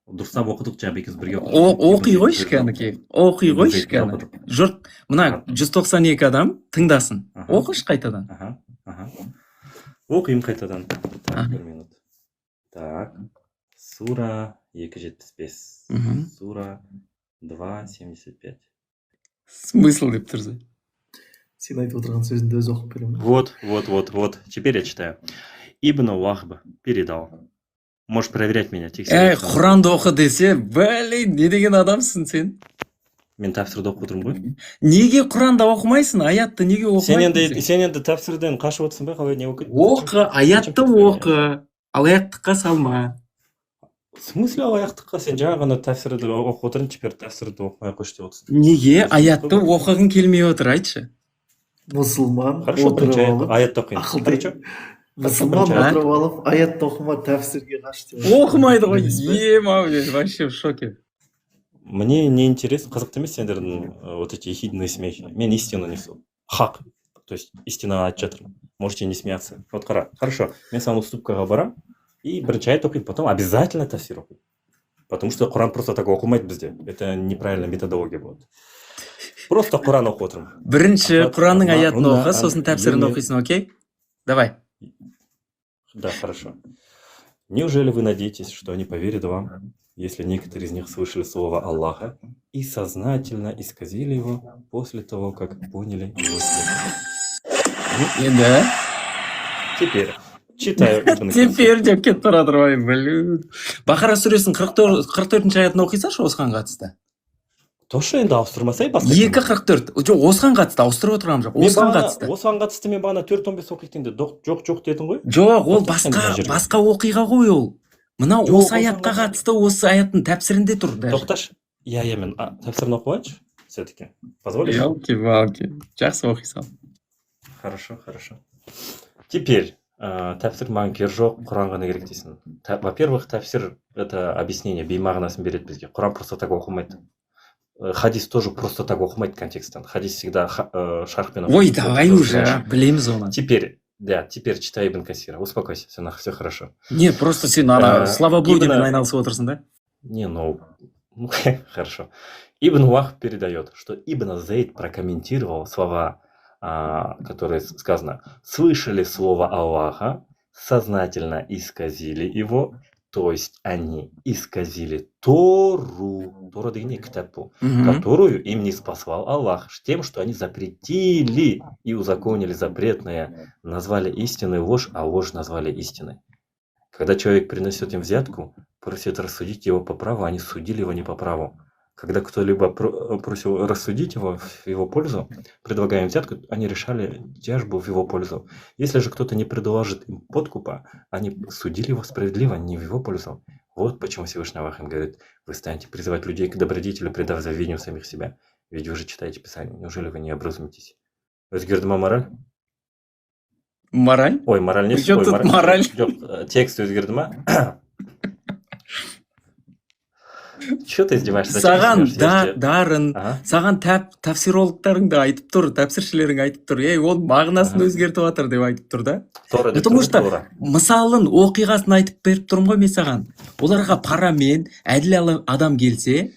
дұрыстап оқыдық, жаңа екеуміз бірге оқыдық. Оқи қойшы, кәнекей, оқи Ибн қойшы, Зейдті кәні. оқыдық. Жұрт, мына 192 адам тыңдасын. Оқышы қайтадан. Аха. Оқимын қайтадан. Так, бір минут. Так. Сура 2.75. Сура 2.75. Смысл деп тұрса. Сен айтып отырған сөзіңді өзі оқып беремін. Вот, вот, вот, вот. Теперь я читаю. Ибн Вахб передал. Можешь проверять меня. Әй, Құранды оқы десе, блин, не деген адамсың сен? Мен тәпсірді оқып отырмын ғой. Неге Құранда оқымайсың? Аятты неге Сен оқымайсың енді сен? Сен енді тәпсірден қашып отырсың ба, қалай, не болып кетті? Оқы, аятты. Зачем тәпсір? Оқы, алаяқтыққа салма. В смысле алаяқтыққа? Сен жаңа ғана тәпсірді оқып отырдың, теперь тәпсірді оқымай ақ қойшы деп отырсың. Неге Дұрыс аятты емес қой бұл. оқығың келмей отыр, айтшы. Мұсылман Хорошо, отырып бірінші аят, алып аятты оқиын. ақылды Хорошо. мұсылман Бірінші аят. отырып алып, аятты оқыма, тәпсірге қаш деп Оқымайды ғой. Емес пе? Ема, вообще в шоке. Мне не интересно, қызықты емес сендердің вот эти ехидные смехи. Мен истину несу. Хақ. То есть истина айтып жатырмын. Можете не смеяться. Вот қара. Хорошо. Мен саған уступкаға барам и бірінші аят оқимын, потом обязательно тәфсир оқимын. Потому что Құран просто так оқылмайды бізде. Это неправильная методология болады. Просто Құран оқып отырмын. Бірінші Ахат, Құранның аятын оқы, Руна, сосын тәпсірін Юме. оқисың, окей? Давай. Да, хорошо. Неужели вы надеетесь, что они поверят вам, если некоторые из них слышали слово Аллаха и сознательно исказили его после того, как поняли его смысл? Енді Теперь читаю Ибн Касир. Теперь деп кетіп бара жатыр ғой, блин. Бақара сүресінің 44-ші аятын оқи салшы осыған қатысты. Тоже енді ауыстырмасай басқа. 2.44. Жоқ, осыған қатысты, ауыстырып отырғаным жоқ. Мен Осыған бағана, қатысты. осыған қатысты мен бағана 4.15 оқиды енді жоқ, жоқ дедің ғой. Жоқ, ол Тоқташы енді басқа мына жерге. басқа оқиға ғой ол. Мынау Жоқ, осы осыған аятқа қатысты. қатысты, осы аяттың тәпсірінде тұр даже. Тоқташы. Иә, иә, мен тәпсірін оқып алайыншы все-таки. Позволишь? Елки-палки. Жақсы, оқи сал. Хорошо, хорошо. Теперь тәпсір маған керек жоқ, Құран ғана керек дейсің. Во-первых, тәпсір — это объяснение, беймағынасын береді бізге. Құран просто так оқылмайды. Хадис тоже просто так оқылмайды контексттен. Хадис всегда шархпен Ой, оқиды. давай Ты уже, знаешь. а, білеміз оны. Теперь, да, теперь читай Ибн Касира. Успокойся, все, все хорошо. Не, просто сен ана словоблудиемен айналысып отырсың да. Не, ну, хорошо. Ибн Вахб передает, что Ибн Зейд прокомментировал слова, которые сказано: «Слышали слово Аллаха, сознательно исказили его», то есть они исказили Тору, Тора деген не кітап бұл, которую им ниспослал Аллах, тем, что они запретили и узаконили запретное, назвали истиной ложь, а ложь назвали истиной. Когда человек приносит им взятку, просит рассудить его по праву, они судили его не по праву. Когда кто-либо просил рассудить его в его пользу, предлагая им взятку, они решали тяжбу в его пользу. Если же кто-то не предложит им подкупа, они судили его справедливо, не в его пользу. Вот почему Всевышний Аллах им говорит: вы станете призывать людей к добродетели, предав забвению самих себя. Ведь вы же читаете Писание, неужели вы не образумитесь? Өзгерді ма мораль? Мораль? Ой, мораль не При чём ой, тут мораль? Жоқ, текст өзгерді ма? Че ты издеваешься? Зачем ты Саған смеешься? Я да, ж тебе- Дарын, Ага. саған тәпсирологтарың да айтып тұр, тәпсіршілерің айтып тұр. Ей, ол мағынасын өзгертіп жатыр деп айтып тұр да. Тора деп Потому тұр ғой, что Тора. мысалын, оқиғасын айтып беріп тұрмын ғой мен саған. Оларға парамен әділ адам келсе,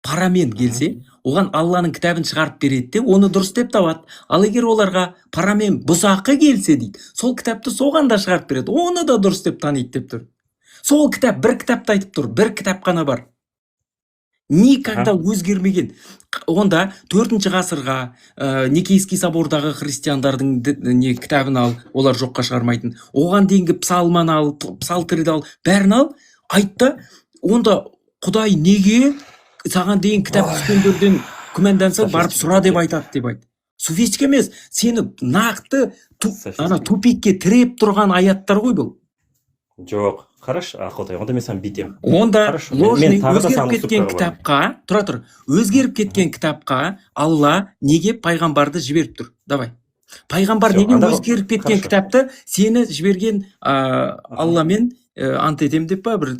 парамен келсе, оған Алланың кітабын шығарып береді де, оны дұрыс деп табады. Ал егер оларға парамен бұзақы келсе дейді, сол кітапты соған да шығарып береді, оны да дұрыс деп таниды деп тұр. Сол кітап, бір кітапты айтып тұр, бір кітап қана бар. Никогда өзгермеген. Онда төртінші ғасырға Никейский собордағы христиандардың не кітабын ал, олар жоққа шығармайтын. Оған дейінгі псалманы ал, псалтырьды ал, бәрін ал, айт та, онда Құдай неге саған дейін кітап түскендерден күмәндансаң, барып Софистика сұра деп өте. айтады деп айт. Софистика емес, сені нақты Софистика. ана тупикке тіреп тұрған аяттар ғой бұл. Жоқ, хорошо, Ақылтай, онда мен саған бүйтемін. Онда Хорошо, мен ложный тағы да өзгеріп саған кеткен уступкаға барамын. кітапқа, тұра тұр, өзгеріп кеткен кітапқа Алла неге пайғамбарды жіберіп тұр? Давай. Пайғамбар Всё, неге анда өзгеріп кеткен хорошо. кітапты сені жіберген Алламен ант етемін деп па, бір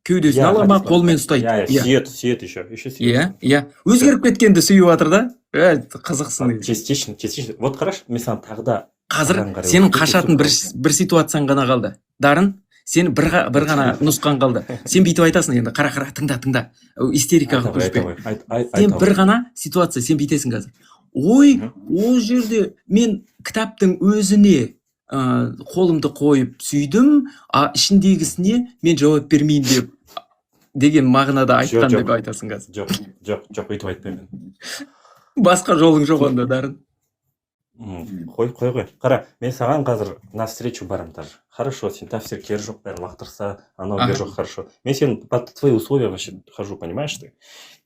кеудесін Иә, ала ма, хадис бар. қолмен ұстайды. Иә, Иә. сүйеді, сүйеді еще, еще сүйеді. Иә. Өзгеріп кеткенді сүйіп жатыр да. Ә, қызықсың. Частично, частично. Вот қарашы, мен саған тағы да Қазір аған қарай сенің өтіп қашатын кетіп бір ситуацияң ғана қалды. Дарын, сенің бір ғана нұсқаң қалды. Сен бүйтіп айтасың енді, қара, қара, тыңда, тыңда. Истерикаға Айта ғой, көшпе. айта ғой, айт, айт, Сен айта бір ғой. ғана ситуация, сен бүйтесің қазір. Ой, ол жерде мен кітаптың өзіне қолымды қойып сүйдім, а ішіндегісіне мен жауап бермеймін деп деген мағынада Жоқ, айтқан жоқ. деп айтасың қазір. Жоқ, жоқ, жоқ, өйтіп айтпаймын мен. Басқа жолың жоқ онда, Дарын. Қой, қой, қой. Қара, мен саған қазір навстречу барамын даже. Хорошо, сен тәфсир керегі жоқ, бәрін лақтырса, анау Ага. керегі жоқ, хорошо. Мен сен под твои условия вообще хожу, понимаешь ты?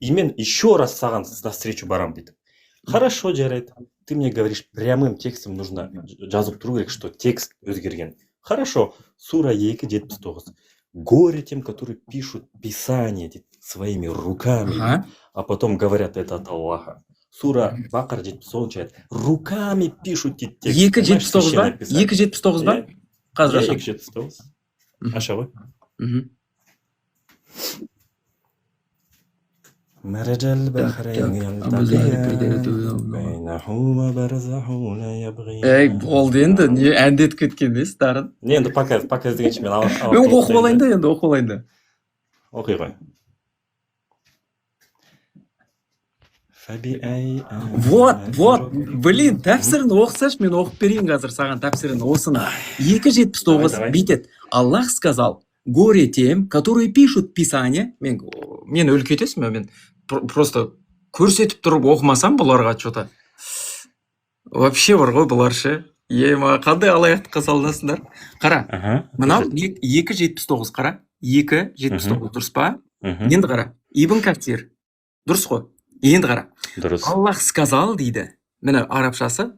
И мен еще раз саған навстречу барамын бүйтіп. Хорошо, жарайды. Ты мне говоришь, прямым текстом нужно жазып тұру керек, что текст өзгерген. Хорошо, сура 2.79. Горе тем, которые пишут Писание, дейді, своими руками, дейді, а потом говорят, это от Аллаха. Сура Бақара 79 аят. Руками пишут, дейді, текст. Екі Понимаешь, жетпіс тоғыз ба? священное писание. 2.79 ба? Иә, Қазір иә, ашамын. 2.79. Мгм. Аша ғой. مرج البحرين Так, يلتقيان بينهما برزخ لا يبغيان. Ей, болды енді, не әндетіп кеткен емес, Дарын. Не, енді пока, пока іздегенше мен Мен оқып алайын да, енді оқып алайын да. Оқи ғой. فبأي Вот, آلاء вот, ربكما блин, тәпсірін оқысашы, мен оқып берейін қазір саған тәпсірін осыны. 2.79 Давай, давай. бүйтеді. Аллах сказал: горе тем, которые пишут Писание. Мен өліп кетесің бе? Мен просто көрсетіп тұрып оқымасам бұларға что-то. Вообще бар ғой бұлар ше. Ема, қандай алаяқтыққа салынасыңдар? Қара, Аха, мынау көрсет. 2.79, қара. 2.79, дұрыс па? Мгм. Енді қара, Ибн Катир. Дұрыс қой. Енді қара. Дұрыс. Аллах сказал, дейді. Міне арабшасы.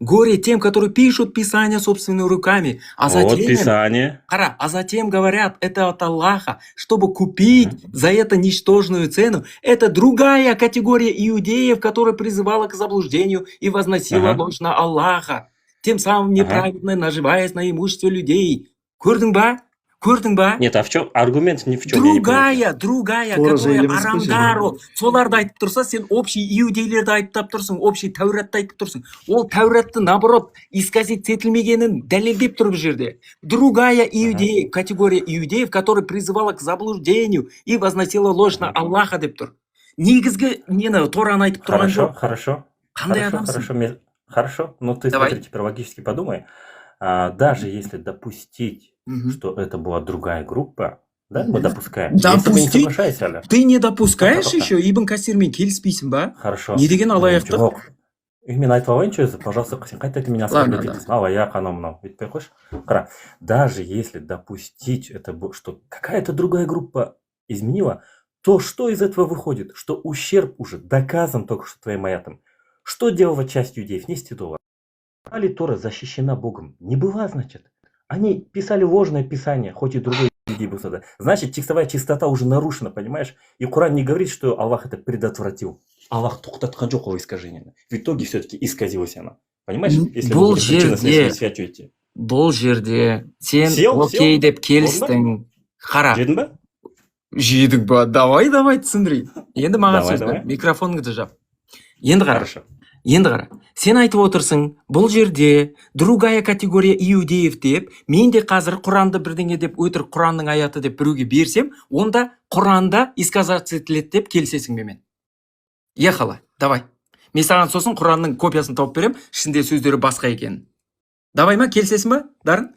Горе тем, которые пишут Писание собственными руками, а Вот затем, Писание. қара, а затем говорят, это от Аллаха, чтобы купить за это ничтожную цену. Это другая категория иудеев, которая призывала к заблуждению и возносила ложь на Аллаха, тем самым неправедно наживаясь на имуществе людей. Көрдің ба? Көрдің ба? Нет, а в чем аргумент, ни в чем, я не понял. Другая, другая, Тора которая жайлы емес қой арамдар жаңағы. Ол. Соларды айтып тұрса, сен общий иудейлерді айыптап тұрсың, общий Тәуратты айтып тұрсың. Ол Тәуратты, наоборот, исказить етілмегенін дәлелдеп тұр бұл жерде. Другая иудея, категория иудеев, которая призывала к заблуждению и возносила ложь на Аллаха деп тұр. Негізгі нені, Тораны айтып тұрған Хорошо, жоқ. хорошо. Қандай Хорошо, адамсың? хорошо, хорошо. Но ты Давай. смотри, теперь логически подумай. Даже если допустить, Мгм. что это была другая группа, да, мы допускаем. Я с тобой не Допустить? соглашаюсь, Аля. Ты не допускаешь Тоқта, тоқта. еще? Ибн Касирмен келіспейсің ба? Хорошо. Не деген алаяқтық? Жоқ. И мен айтып алайыншы өзі, пожалуйста, сен қайта мені Ладно, оскорблять да. етесің. Алаяқ, анау мынау. Өйтпей қойшы. Қара, даже если допустить это, что какая-то другая группа изменила, то что из этого выходит? Что ущерб уже доказан только что твоим аятом. Что делала часть иудеев? Не стидола. Али Тора защищена Богом? Не была, значит. Они писали ложное писание, хоть и другой иудей был создан. Значит, текстовая чистота уже нарушена, понимаешь? И Коран не говорит, что Аллах это предотвратил. Аллах тоқтатқан жоқ ол искажение. В итоге все-таки исказилась она. Понимаешь? Если мы Бұл будем причинно-следственную жерде связь идти. бұл жерде сен Сел, окей сел. деп Болды ма? келістің. Қара, Жедің ба? Жедің ба? Давай, давай, түсіндірейін. Енді маған Давай, сөз бер. давай. Микрофоныңды жап. Енді қара. Хорошо. Енді қара. Сен айтып отырсың, бұл жерде другая категория иудеев деп, мен де қазір Құранды бірдеңе деп, өтірік Құранның аяты деп біреуге берсем, онда Құранда исказаться етіледі деп келісесің менімен. Ехала, давай. Мен саған сосын Құранның копиясын тауып берем, ішінде сөздері басқа екенін. Давай ма, келісесің ба, Дарын?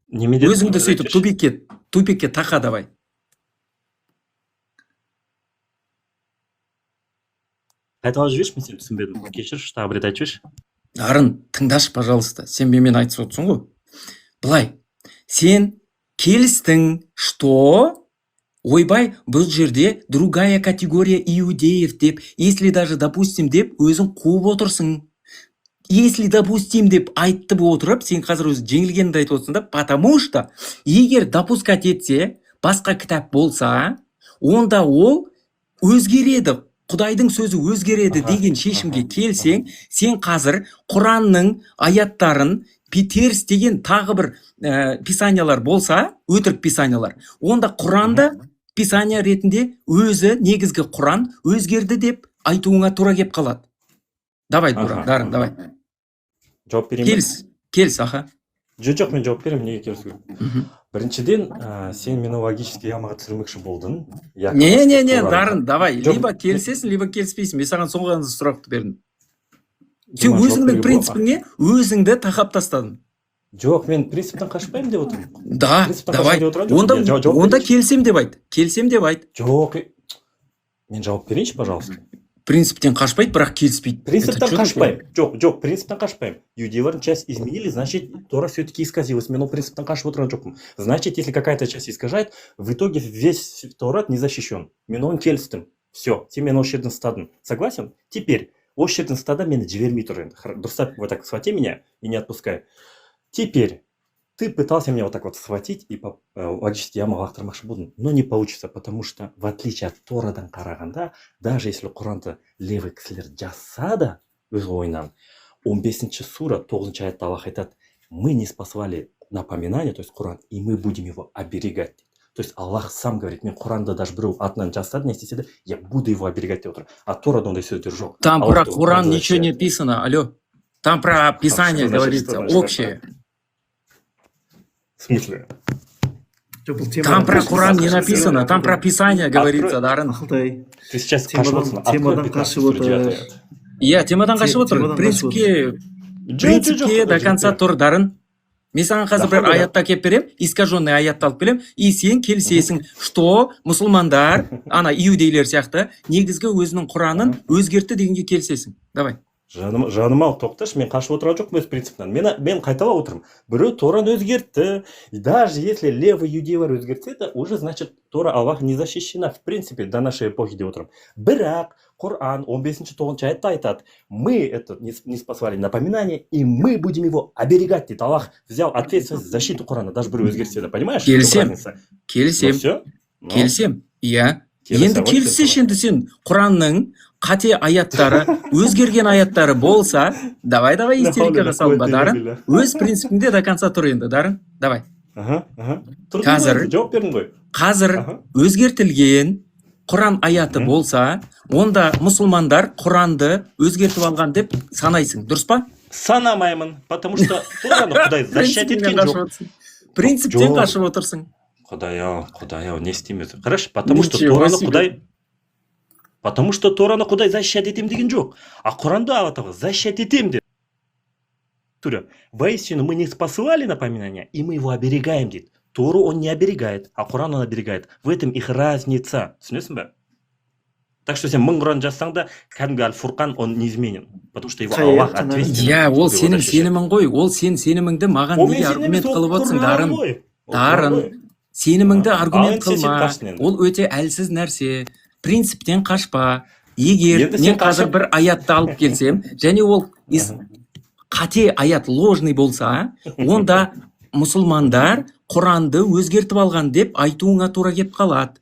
Неме дедің? Өзіңді сөйтіп тупикке тақа давай. Қайталап жіберші, мен сені түсінбедім. Кешірші, тағы бір рет айтып жіберші. Дарын, тыңдашы, пожалуйста. Сен менімен айтысып отырсың ғой. Былай, сен келістің, что ойбай, бұл жерде другая категория иудеев деп, если даже допустим деп өзің қуып отырсың. Если допустим деп айтып отырып, сен қазір өзі жеңілгеніңді айтып отырсың да, потому что егер допускать етсе, басқа кітап болса, онда ол өзгереді, Құдайдың сөзі өзгереді деген шешімге келсең, сен қазір Құранның аяттарын теріс деген тағы бір писаниялар болса, өтірік писаниялар, онда Құранда писания ретінде өзі негізгі Құран өзгерді деп айтуыңа тура кеп қалады. Давай, Дарын, давай. Жауап берейін ба? Келіс, келіс, аха. Жоқ, жоқ, мен жауап беремін, неге келісу керек? Мхм. Біріншіден, сен мені логический ямаға түсірмекші болдың. Якобы, Не, что не, не, Құран- Дарын, давай, Жоқ, либо келісесің, либо келіспейсің. Мен саған соңғы сұрақты бердім. Сен Жауап өзіңнің беруге бола ма? принципіңе өзіңді тақап тастадың. Жоқ, мен принциптен қашпаймын деп отырмын. Да, Принциптен давай. қашпаймын деп отырған жоқпын. Онда Мен жауап онда берейінші. келісем деп айт. Келісем деп айт. Жоқ, мен жауап берейінші, пожалуйста. Принциптен қашпайды, бірақ келіспейді. Это Принциптен чё такое? Қашпаймын. Жоқ, жоқ, принциптен қашпаймын. Иудейлардың часть изменили, значит, Тора все-таки исказилась. Мен ол принциптен қашып отырған жоқпын. Значит, если какая-то часть искажает, в итоге весь Торат не защищен. Мен оған келістім. Все, сен мені осы жерден ұстадың. Согласен? Теперь, осы жерден ұстады, мені жібермей тұр енді. Дұрыстап вот так схвати меня и не отпускай. Теперь, ты пытался меня вот так вот схватить и логически ямаға лақтырмақшы болдың, но не получится, потому что, в отличие от Торадан қарағанда, даже если Құранды левый кісілер жазса да өз ойынан, 15 сура, 9 аятта Аллах айтады: «Мы ниспослали напоминание, то есть Құран, и мы будем его оберегать», дейді. То есть Аллах сам говорит, мен Құранды даже біреу атынан жазса да, не істесе де, я буду его оберегать деп отыр. А Торада ондай сөздер жоқ. Там Аллах про только Құран Құранды ничего не защищает. Написано, алло. Там про Писание Что значит, говорится, что значит? Общее. В смысле? Жоқ, бұл Там про темадан Құран не қашып написано, там про Писание говорится, Дарын. Ақылтай. Ты сейчас Темадан- қашып отырсың. Открой темадан 15 қашып сура отыр. 9 аят. Иә, темадан қашып отыр. Темадан қашып Принципке, Жоқ, принципке жоқ, до конца жігіттер. Тұр, Дарын. Мен саған қазір бір Даха, аятты әкеліп беремін, искаженный аятты алып келемін, и сен келісесің, что мұсылмандар, ана иудейлер сияқты, негізгі өзінің Құранын өзгертті дегенге келісесің. Давай. Жаным, жаным ау, тоқташы, мен қашып отырған жоқпын өз принципімнен. Мен қайталап отырмын. Біреу Тораны өзгертті. И даже если левый иудейлер өзгертсе, это уже значит, Тора Аллах не защищена в принципе до нашей эпохи деп отырмын. Бірақ Құран 15 9 аятта айтады: «Мы это ниспослали напоминание, и мы будем его оберегать», дейді. Аллах взял ответственность за защиту Құрана, даже біреу өзгертсе де, понимаешь? В чем Келісем. Разница? Ну Келісем. Все? Ну, Келісем. Иә. Келісе Енді ғой, келіссеші келісе. Енді сен Құранның қате аяттары, өзгерген аяттары болса, давай, давай, истерикаға салынба, Дарын. Өз принципіңде до конца тұр енді, Дарын. Давай. Ага. Тұрдым ғой Қазір- енді, жауап бердім ғой. Қазір өзгертілген Құран аяты болса, онда мұсылмандар Құранды өзгертіп алған деп санайсың, дұрыс па? Санамаймын, потому что Тораны Құдай защищать Принципіңнен еткен қашып жоқ. отырсың. Принциптен Жоқ. Қашып отырсың. Құдай ау, Құдай ау, не істейміз? Қарашы, потому что Ничего Тораны себе. Құдай, потому что Тораны Құдай защищать етемін деген жоқ. А Құранды Алла Тағала защищать етемін деді. Тура, воистину мы ниспослали напоминание, и мы его оберегаем, дейді. Тору он не оберегает, а Құран он оберегает. В этом их разница. Түсінесің бе? Так что сен мың Құран жазсаң да, кәдімгі Аль-Фурқан, он неизменен. Потому что его Қай Аллах аят жаңағы? ответственен. Иә, ол чтобы его сенің защищать. Сенімің ғой. Ол сен сеніміңді маған Ол неге менің сенімім аргумент емес, ол қылып отырсың, Құран Дарын? ғой. Ол Құран Дарын. ғой. Сеніміңді Ал аргумент енді сен қылма. қаштың енді. Ол өте әлсіз нәрсе. Принциптен қашпа. Егер Енді сен мен қазір қашып- бір аятты алып келсем, және ол қате аят, ложный болса, онда мұсылмандар Құранды өзгертіп алған деп айтуыңа тура келіп қалады.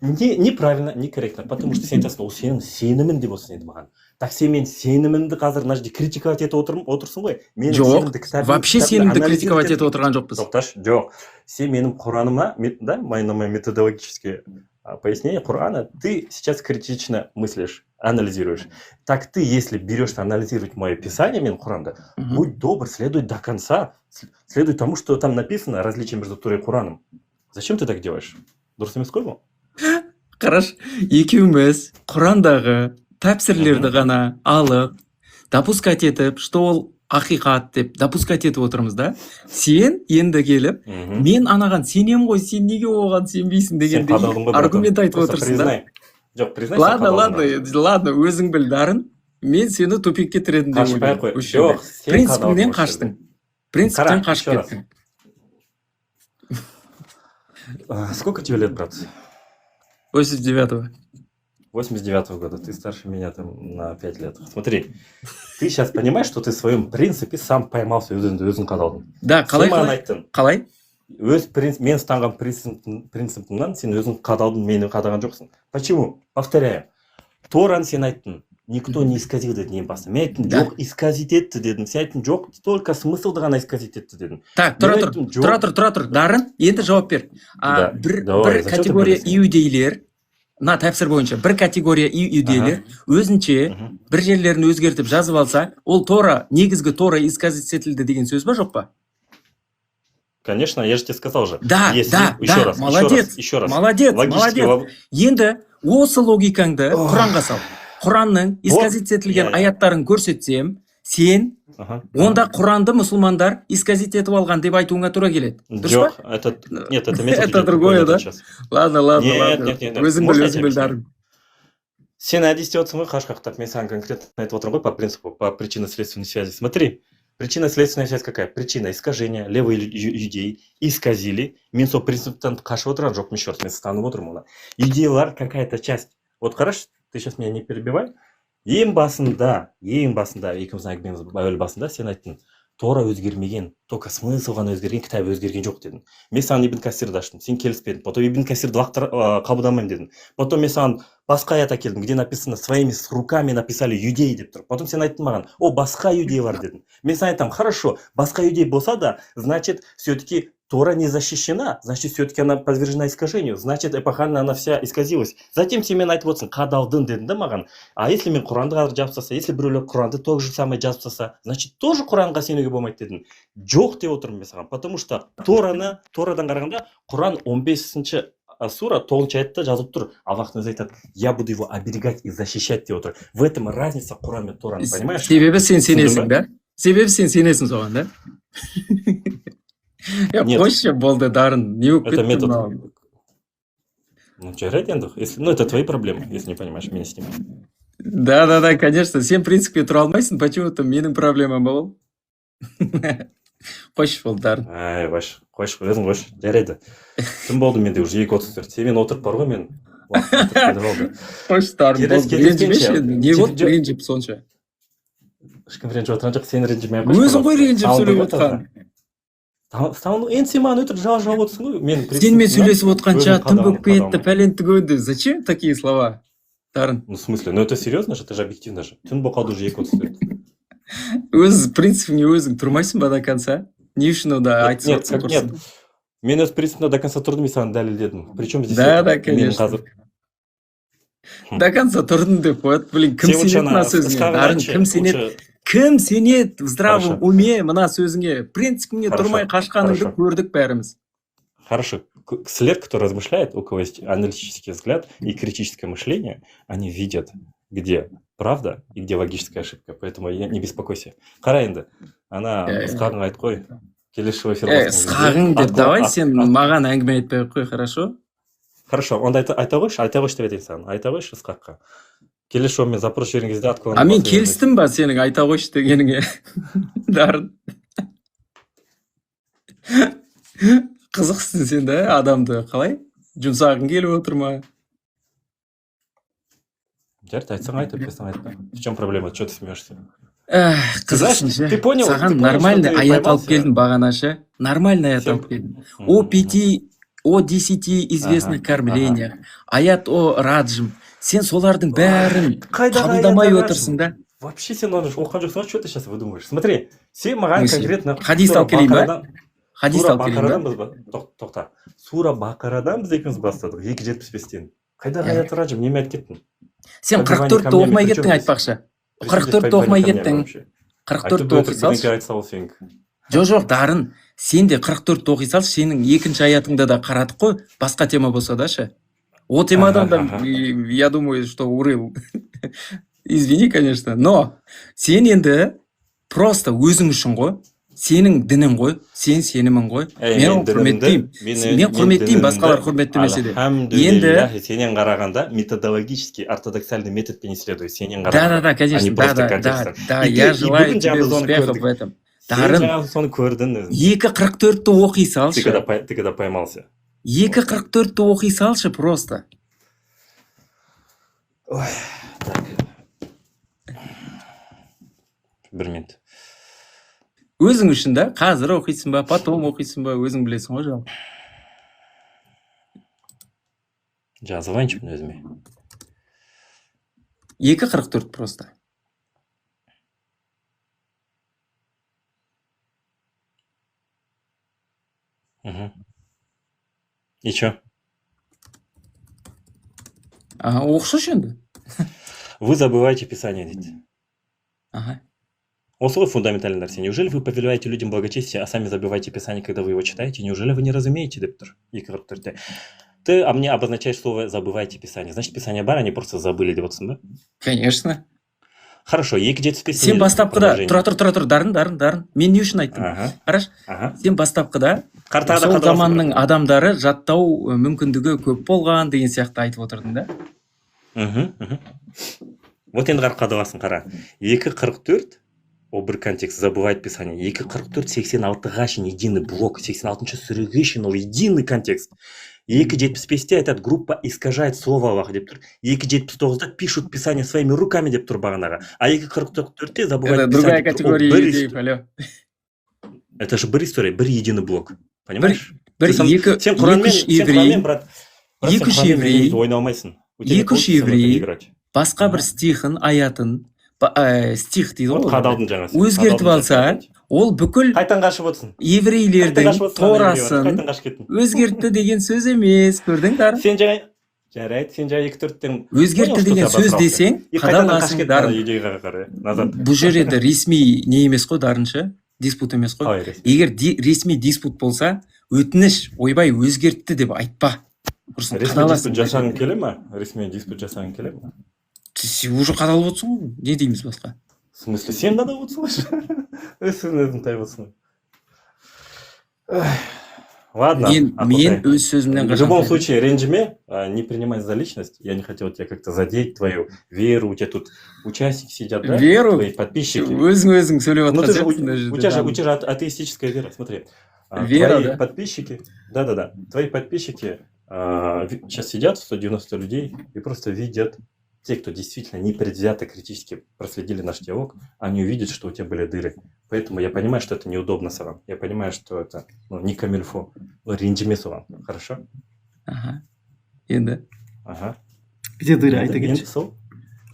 Не, неправильно, некорректно, потому что сен айтасың, ол сенің сенімің деп отырсың енді маған. Так сен менің сенімімді қазір мына жерде критиковать етіп отырмын, отырсың ғой. Менің Жоқ, сенімді кітабым- вообще кітабымды сенімді анализировать критиковать етіп- етіп отырған жоқпыз. Тоқташы, жоқ. Сен менің Құраныма, да, мое, на мое методологическое пояснение Құрана, ты сейчас критично мыслишь, анализируешь. Так ты, если берешь анализировать мое писание, мен Құранды, будь добр, следуй до конца, следуй тому, что там написано, различие между Торой и Кураном. Зачем ты так делаешь? Дұрыс емес қой бұл? Қараш, екеуміз Құрандағы тәпсірлерді ғана алып, допускать етіп, что ол ақиқат деп допускать етіп отырмыз да. Сен енді келіп, мен анаған сенемін ғой, сен неге оған сенбейсің Сен дегендей қадалдың ғой, братан. аргумент айтып Просто отырсың да. признай. Жоқ, признай, сен Ладно, қадалдың, ладно, брат. ладно, өзің біл, Дарын. Мен сені тупикке тіредім деп Қашпай ойлаймын ақ қой. осы жерде. Жоқ, сен Принципіңнен қадалдың осы жерде. қаштың. Принциптен Қара, қашып еще раз. кеттің. Сколько тебе лет, брат? 89-го. 89-го года. Ты старше меня там на 5 лет. Смотри, ты сейчас понимаешь, что ты в своем принципе сам поймался, өзіңді өзің қадалдың. Да, қалай, Сен маған қалай? айттың. Қалай? Өз принцип, мен ұстанған принципімнан сен өзің қадалдың, мені қадаған жоқсың. Почему? Повторяю. Тораны сен айттың. Никто не исказил деді ең басында. Мен айттым, Да. жоқ, исказить етті дедім. Сен айттың, жоқ, только смыслды ғана исказить етті дедің. Так, тұра Мен тұр, айттым, жоқ. Тұра тұр, тұра тұр. Дарын, енді жауап бер. Да, Бір, давай, бір зачем ты категория бөлесің? иудейлер, мына тәпсір бойынша бір категория иудейлер өзінше бір жерлерін өзгертіп жазып алса, ол Тора, негізгі Тора исказить етілді деген сөз ба, жоқ па? Конечно, я же тебе сказал же. Да, Если, да, еще да, раз, молодец, еще раз, еще раз. молодец, Логический молодец. Енді осы логикаңды Құранға сал. Құранның исказить етілген Иә, иә. аяттарын көрсетсем, сен онда Құранды мұсылмандар исказить етіп алған деп айтуыңа тура келеді. Дұрыс па? Жоқ, это, нет, это метод Это идет другое, другой да? сейчас. Ладно, ладно, Нет, ладно. нет, нет, нет. Өзің біл, Можно я өзің тебе біл, объясню? Дарын. Сен әдейі істеп отырсың ғой қашқақтап. Мен саған конкретно айтып отырмын ғой по принципу, по причинно-следственной связи. Смотри, причинно-следственная связь какая? Причина искажения, левые иудеи исказили. Мен сол принциптен қашып отырған жоқпын, еще раз, мен ұстанып отырмын оны. Иудейлар какая-то часть. Вот қарашы, ты сейчас меня не перебивай. Ең басында, екеуміздің әңгімеміз әуел басында сен айттың: Тора өзгермеген, только смысл ғана өзгерген, кітап өзгерген жоқ дедің. Мен саған Ибн Касирді аштым, сен келіспедің. Потом Ибн Касирді қабылдамаймын дедің. Потом мен саған басқа аят әкелдім, где написано «своими руками написали иудеи» деп тұр. Потом сен айттың маған: «О, басқа иудейлар», — дедің. Мен саған айтамын: хорошо, басқа иудей болса да, значит, все таки Тора не защищена, значит, все-таки она подвержена искажению, значит, эпохально она вся исказилась. Затем сен мен айтып отырсың, қадалдың дедің да маған. А если мен Құранды қазір жазып тастаса, если біреулер Құранды то же самое жазып тастаса, значит, тоже Құранға сенуге болмайды дедің. Жоқ деп отырмын мен саған, потому что Тораны, Торадан қарағанда, Құран 15-ші сура, 9 аятта жазылып тұр. Аллахтың өзі айтады: «Я буду его оберегать и защищать» деп отыр. В этом разница Құран мен Тораны, понимаешь? Себебі сен Түсіндің сенесің ба? да, себебі сен сенесің соған да. Е, Нет. қойшы, болды, Дарын, не болып Это кетті метод. мынау? Ну, жарайды енді. Если, ну, это твои проблемы, если не понимаешь, меня с ним. Да, конечно, сен принципке тұра алмайсың почему то менің проблемам ол. Қойшы, болды, Дарын. Ай, қойшы, қойшы, өзің қойшы. Жарайды. Түн болды менде уже 2:34. Сенімен отырып бар ғой мен. Уақыт өтіп кетіп алды. Қойшы, Дарын, Келесі болды, ренжімеші. кездескенше. Енді не болды, ренжіп сонша? Ешкім ренжіп отырған жоқ, сен ренжімей ақ қойшы, Өзің ғой пожалуйста. ренжіп Сауынды сөйлеп ғой таза. отқан. Енді сен маған өтірік жала жауып отырсың ғой. Мен Сенімен сөйлесіп отқанша өзім түн болып кетті, қадамын. пәлен түгенді. Зачем такие слова, Дарын? Ну, в смысле? Ну, это серьезно же, это же объективно же. Түн болып қалды уже 2:34. Өз принципіңе өзің тұрмайсың ба до конца? Не үшін онда Нет, айтысып нет, отырсың как, нет. құрсын? Мен өз принципімде до конца тұрдым, мен саған дәлелдедім. Причем здесь Да, это? да, Мен конечно. қазір До конца тұрдым деп қояды. Блин, кім Сен лучше сенеді ана мына сөзіңе? Ысқағын Дарын, айтшы, кім сенеді? лучше. Кім сенеді в здравом Хорошо. уме мына сөзіңе? Принципіңе Хорошо, тұрмай қашқаныңды хорошо. көрдік бәріміз. Хорошо. Кісілер, кто размышляет, у кого есть аналитический взгляд и критическое мышление, они видят, где правда и где логическая ошибка. Поэтому я не беспокойся. Қара енді, ана Иә, иә. Ысқағың айт қой. Келесі жылы эфир Е, басқан кезде Ысқағың деп, давай сен маған әңгіме айтпай ақ қой, хорошо? Хорошо, онда айта қойшы, айта қойшы деп айтайын саған. Айта қойшы Ысқаққа. Келесі жолы мен запрос жіберген кезде отклон А мен басып келістім ба сенің айта қойшы дегеніңе? Дарын. Қызықсың сен да, адамды қалай? Жұмсағың келіп отыр ма? Жарайды, айтсаң айт, айтпасаң айтпа. В чем проблема? Че ты смеешься? Эх, Ты знаешь, қызықсың ше. ты понял, Саған ты понял, нормальный что ты аят алып поймался? келдім бағана ше. Нормальный аят алып келдім. О пяти, о 10 известных кормлениях, аят о раджм. Сен солардың бәрін Қайдағы қабылдамай аят о отырсың да. Вообще сен оны оқыған жоқсың ғой, что ты сейчас выдумываешь? Смотри, сен маған В смысле? конкретно Хадис сура алып келейін ба? Бақарадан Хадис сура алып келейін ба? Бақарадан біз тоқта. Сура Бақарадан біз екеуміз бастадық, 2.75-тен. Қайдағы Иә. аят раджм, неме айтып кеттің? Сен Побивание 44-ті камнями, оқымай при чем кеттің здесь? айтпақшы. При чем здесь 44-ті оқымай побивание камнями кеттің. вообще? 44-ті Айтып оқи салшы. бірдеңке айта сал сенікі. Жоқ, жоқ, Дарын, сен де 44-ті оқи салшы, сенің екінші аятыңда да қарадық қой, басқа тема болса да ше. О темадан да, я думаю, что урыл. Извини, конечно, но сен енді просто өзің үшін ғой, сенің дінің ғой, сен сенімің ғой. Әй, Мен оны дінімді- құрметтеймін. Мен құрметтеймін, басқалар құрметтемесе де. Альхамдулиллах, сенен қарағанда методологический, ортодоксальный методпен исследую, сенен Да, қарағанда. да, да, А конечно, не да, просто да, да, контекстом. да, И я ты- и желаю бүгін тебе жаңа біз оны успехов көрдік. в этом. Сен Дарын, жаңа соны көрдің өзің. 2.44-ті оқи Ты салшы. когда, ты когда поймался. 2.44-ті оқи салшы просто. Ой, так. Бір минут. Өзің үшін да, қазір оқисың ба, потом оқисың ба, өзің білесің ғой жалпы. Жазып алайыншы мен өзіме. 2.44 просто. Мгм. И чё? Ага, оқысайшы енді. Вы забываете Писание, дейді. Ага. Осы ғой фундаментальный нәрсе. Неужели вы повелеваете людям благочестие, а сами забываете Писание, когда вы его читаете? Неужели вы не разумеете, деп тұр 2.44-те. Ты а мне обозначаешь слово «забывайте Писание». Значит, Писание бар, они просто забыли деп отырсың ба? Конечно. Хорошо, 2.75 Сен бастапқыда, тұра тұр, тұра тұр, Дарын, Дарын, Дарын. Мен не үшін айттым? Қарашы, сен бастапқыда Қартада сол қадаласың заманның бірақ. адамдары жаттау мүмкіндігі көп болған деген сияқты айтып отырдың да. Мгм, мхм. Вот енді қарап қадаласың, қара. 2.44, ол бір контекст, забывает Писание. 2.44, 86-ға шейін единый блок, 86 сүреге шейін ол единый контекст. 2.75-те айтады, группа искажает слово Аллаха деп тұр. 2.79-да пишут Писание своими руками деп тұр бағанағы. А 2.44-те забывает Это другая Писание деп тұр. Ол категория бір иудеев, алло. Это же бір история, бір единый блок. Понимаешь? Бір Ты екі, сен екі Құранмен, үш сен Құранмен, еврей, брат, брат, сен екі үш Құранмен еврей, ойнай алмайсың. У тебя не екі үш получится в это еврей играть. Басқа бір стихын, аятын, стих дейді Вот ғой, қадалдың жаңа сен. Өзгертіп Қадалдың алса, жаңа. ол бүкіл Қайтан қашып отырсың? Қайтан еврейлердің қашып отырсың ана еврей бар. Торасын Қайтан қашып кеттің? Өзгертті деген сөз емес, көрдің, Дарын? Сен жаңа, жарайды, сен жаңа екі төрттен Өзгертті понял, что деген ты сөз обосрался. Десең, И қайтадан қашып қадаласың, кеттің ана Дарын. идеяға қарай назад. Бұл жер енді ресми не емес қой, Дарын, ше, диспут емес қой. Қалай ресми? Егер ресми диспут болса, өтініш, ойбай, өзгертті деп айтпа, құрсын. Ресми Қадаласың. диспут жасағың келе ма? Ресми диспут жасағың келе ма? Сен уже қадалып отырсың ғой, не дейміз басқа? В смысле, сен қадалып отырсың ғой, өз өзің тайып отырсың ғой. Ладно, Мен Ақылтай. өз сөзімнен В қашан любом тайдым? Случае, ренжіме, не принимай за личность. Я не хотел тебя как-то задеть, твою веру. У тебя тут участники сидят, да? Веру? Твои подписчики. Өзің өзің сөйлеп Ну жатқан ты же, сияқтысың мына у жерде, тебя же, Дарын. у тебя же атеистическая вера, смотри. Вера, Твои да? подписчики, да-да-да, твои подписчики сейчас сидят, 190 людей, и просто видят, те, кто действительно непредвзято критически проследили наш диалог, они увидят, что у тебя были дыры. Поэтому я понимаю, что это неудобно саған. Я понимаю, что это, ну, не комильфо. Но ренжіме соған. Хорошо? Аха, енді Ага. Где дыры, айта Енді, кетші. Енді сол.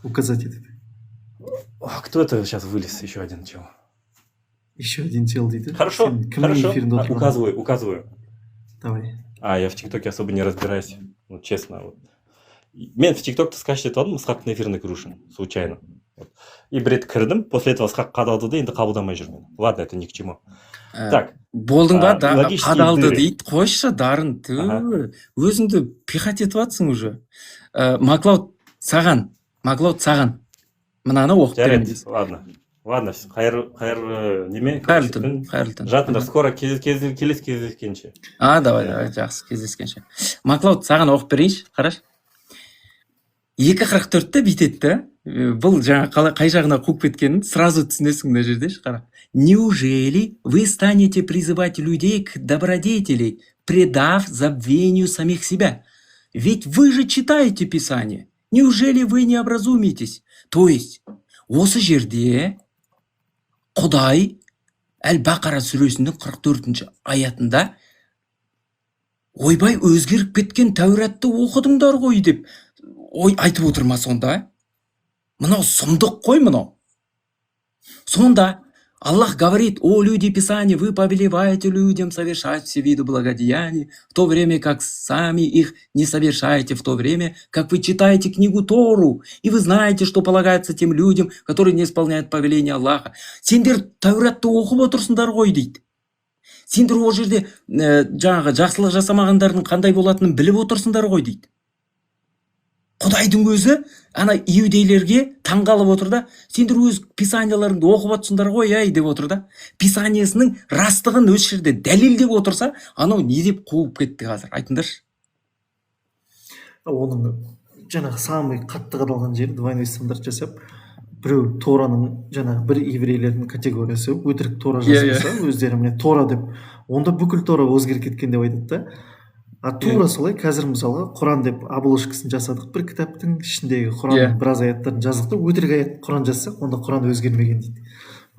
Указать етіп. О, кто это сейчас вылез? Еще один чел. Еще один чел дейді. Хорошо, Сен кімнің хорошо. эфирінде А, отырған? указываю, указываю. Давай. А, я в ТикТоке особо не разбираюсь. Ну, честно. Вот. Мен в ТикТокты скачать етіп алдым Ысқақтың эфиріне кіру үшін, случайно. Вот. И бір рет кірдім, после этого Ысқақ қадалды да, енді қабылдамай жүрмін. Ладно, это ни к чему. Так, Болдың ба? А, Да, логические қадалды дыры. Дейді, қойшы, Дарын, ту, Ага. өзіңді пихать етіп жатсың уже. Маклауд, саған, Маклауд, саған мынаны оқып беремін Жарайды, дейсің. Ладно. Ладно, қайыр, қайыр неме, Қайырлы короче, түн, түн. қайырлы түн. Жатыңдар, скоро келесі кездескенше. А, давай, давай, жақсы, кездескенше. Маклауд, саған оқып берейінші, қарашы. 2.44-те бүйтеді да. Бұл жаңа қалай, қай жағына қуып кеткенін сразу түсінесің мына жерде ше, қара. Неужели вы станете призывать людей к добродетели, предав забвению самих себя? Ведь вы же читаете Писание. Неужели вы не образумитесь? То есть, осы жерде Құдай Әл-Бақара сүресінің 44 аятында ойбай, өзгеріп кеткен Тәуратты оқыдыңдар ғой деп ой айтып отыр ма сонда? Мынау сұмдық қой мынау. Сонда Аллах говорит: о люди Писания, вы повелеваете людям совершать все виды благодеяний, в то время как сами их не совершаете, в то время как вы читаете книгу Тору, и вы знаете, что полагается тем людям, которые не исполняют повеление Аллаха. Сендер Тәуратты оқып отырсыңдар ғой дейді. Сендер ол жерде жаңағы жақсылық жасамағандардың қандай болатынын біліп отырсыңдар ғой дейді. Құдайдың өзі ана иудейлерге таңғалып отыр да, сендер өз писанияларыңды оқып отырсыңдар ғой, әй, деп отыр да. Писаниясының растығын осы жерде дәлелдеп отырса, анау не деп қуып кетті қазір, айтыңдаршы. Оның жаңағы самый қатты қадалған жері двойной стандарт жасап, біреу Тораның, жаңағы бір еврейлердің категориясы өтірік Тора Иә, иә. жасаса, өздері міне Тора деп, онда бүкіл Тора өзгеріп кеткен деп айтады да. А тура солай қазір, мысалға, Құран деп обложкасын жасадық, бір кітаптың ішіндегі Құранның біраз аяттарын жаздық та, өтірік аят Құран жазсақ, онда Құран өзгермеген дейді.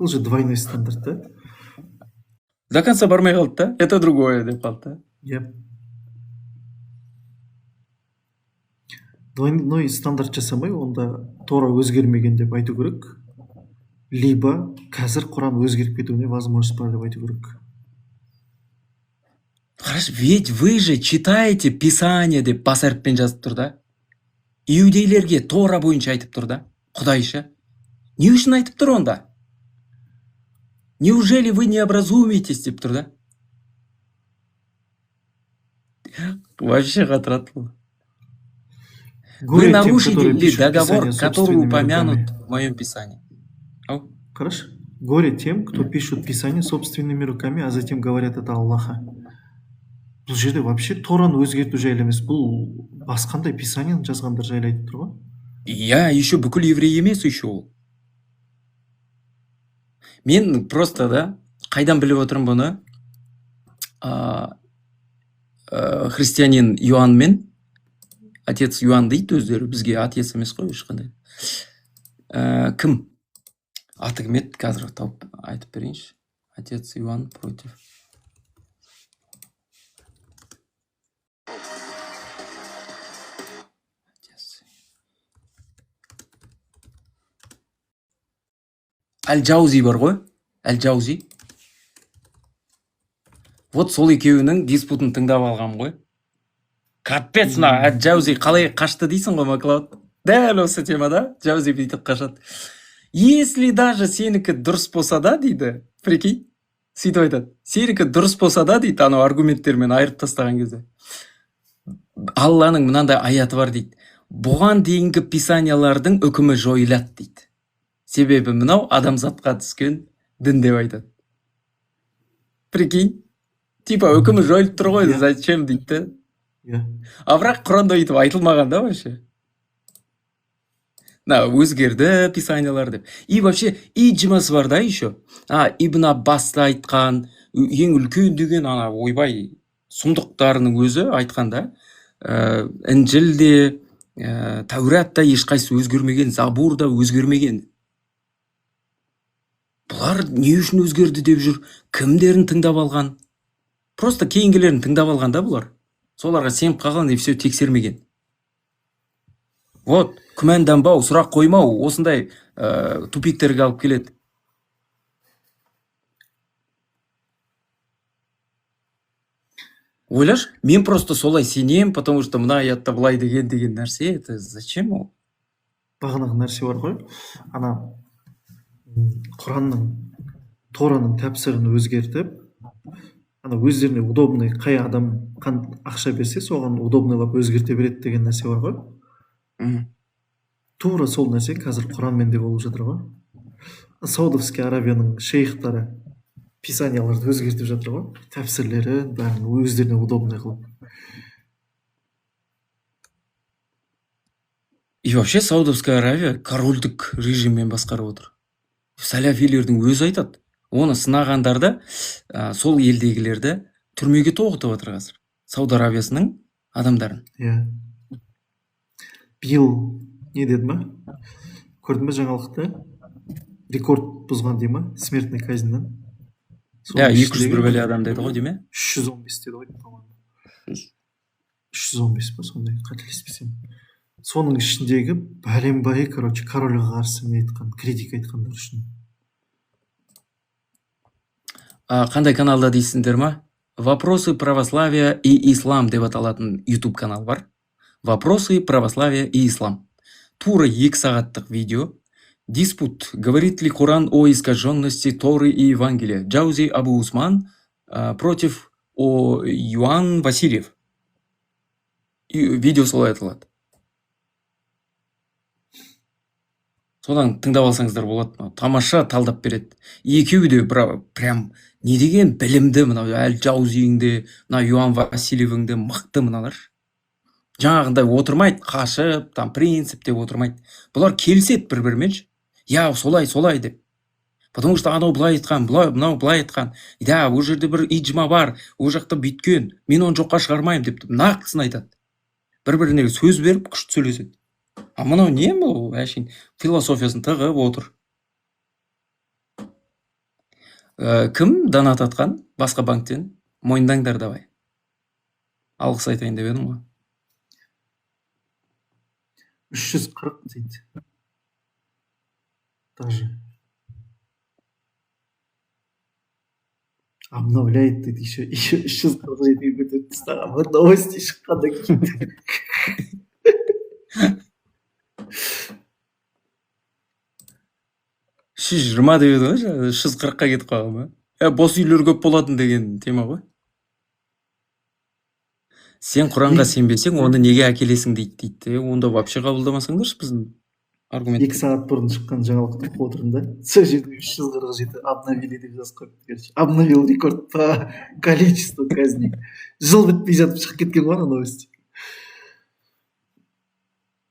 Бұл же двойной стандарт та. До конца бармай қалды да, это другое деп қалды да. Иә, двойной стандарт жасамай, онда Тора өзгермеген деп айту керек, либо қазір Құран өзгеріп кетуіне возможность бар деп айту керек. Қарашы, ведь вы же читаете Писание деп бас әріппен жазып тұр да, иудейлерге Тора бойынша айтып тұр да Құдайша. Не үшін айтып тұр онда? Неужели вы не образумитесь деп тұр да. Вообще қатырады бұл. Вы Горе тем, нарушили которые пишут договор, Писание который собственными упомянут руками. В моем Писании. Ау. Хорошо. Горе тем, кто пишут Писание собственными руками, а затем говорят: это Аллаха. Бұл жерде вообще Тораны өзгерту жайлы емес, бұл басқандай Писанияны жазғандар жайлы айтып тұр ғой. Иә, еще бүкіл еврей емес еще ол. Мен просто да, қайдан біліп отырмын бұны? Христианин Иоаннмен, отец Иоанн дейді өздері, бізге отец емес қой ешқандай. Кім? Аты кім еді? Қазір тауып айтып берейінші. Отец Иоанн против. Отец. Әл-Джаузи бар ғой. Әл-Джаузи. Вот сол екеуінің диспутын тыңдап алғам ғой. Капец, мына Әл-Джаузи қалай қашты дейсің ғой, Маклауд. Дәл осы темада Джаузи бүйтіп қашады. Если даже сенікі дұрыс болса да дейді, прикинь, сөйтіп айтады. Сенікі дұрыс болса да дейді, анау аргументтермен айырып тастаған кезде. Алланың мынандай аяты бар дейді. Бұған дейінгі писаниялардың үкімі жойылады дейді. Себебі мынау адамзатқа түскен дін деп айтады. Прикинь, типа үкімі жойылып тұр ғой, зачем дейді да. А бірақ Құранда өйтіп айтылмаған да вообще. На, өзгерді писаниялар деп. И вообще иджмасы бар да еще. А, Ибн Аббас та айтқан, ең үлкен деген ана ойбай сұмдықтарының өзі айтқан да. Інжіл де, Тәурат та ешқайсысы өзгермеген, Забур да өзгермеген. Бұлар не үшін өзгерді деп жүр? Кімдерін тыңдап алған? Просто кейінгілерін тыңдап алған да бұлар. Соларға сеніп қалған и все, тексермеген. Вот, күмәнданбау, сұрақ қоймау осындай тупиктерге алып келеді. Ойлашы, мен просто солай сенем, потому что мына аятта былай деген деген нәрсе, это зачем ол? Бағанағы нәрсе бар ғой, ана Құранның, Тораның тәпсірін өзгертіп, ана өздеріне удобный қай адам ақша берсе, соған удобныйлап өзгерте береді деген нәрсе бар ғой. Тура сол нәрсе қазір Құранмен де болып жатыр ғой. Саудовский Аравияның шейхтары писанияларды өзгертіп жатыр ғой, тәпсірлерін бәрін өздеріне удобный қылып. И вообще Саудовская Аравия корольдік режиммен басқарып отыр. Салафилердің өзі айтады. Оны сынағандарды, сол елдегілерді түрмеге тоғытып отыр қазір. Сауд Аравиясының адамдарын. Иә. Биыл не деді ма? Көрдің бе жаңалықты? Рекорд бұзған дей ма? Смертный казньнан. Иә, 200 бір бәле адам деді ғой, дей ме? 315 деді ғой, по-моему. 315 па сондай, қателеспесем. Соның ішіндегі бәленбайы, короче, корольға қарсы не айтқан, критика айтқандар үшін. Қандай каналда дейсіңдер ма? «Вопросы православия и ислам» деп аталатын YouTube канал бар. «Вопросы православия и ислам». Тура 2 сағаттық видео. Диспут. Говорит ли Коран о искаженности Торы и Евангелия? Джаузи Абу Усман против Иоанн Васильев. И видео солай аталады. Содан тыңдап алсаңыздар болады. Тамаша талдап береді. Екеуі де прям не деген білімді, мынау Әл Джаузиің де, мына Иоанн Васильевің де мықты мыналар. Жаңағындай отырмайды, қашып, там принцип деп отырмайды. Бұлар келіседі бір-бірімен ше. Я, солай, солай деп. Потому что анау былай айтқан, былай, мынау былай айтқан. Да, ол жерде бір иджма бар, ол жақта бүйткен, мен оны жоққа шығармаймын деп нақтысын айтады. Бір-біріне сөз беріп күшті сөйлеседі. А мынау не бұл әшейін философиясын тығып отыр. Кім донат атқан басқа банктен? Мойындаңдар давай. Алғыс айтайын деп едім ғой. 340 дейді. Даже. Обновляет дейді еще, еще 347-ге көтеріп тастаған. Бір новости шыққаннан кейін. 320 деп еді ғой, жаңа 340-қа кетіп қалған ба? Бос үйлер көп болатын деген тема ғой. Сен Құранға сенбесең, оны неге әкелесің дейді дейді. Онда вообще қабылдамасаңдаршы біздің аргумент. 2 сағат бұрын шыққан жаңалықты оқып отырмын да. Сол жерде 347 обновили деп жазып қойыпты, короче. Обновил рекорд по количеству казней. Жыл бітпей жатып шығып кеткен ғой ана новость.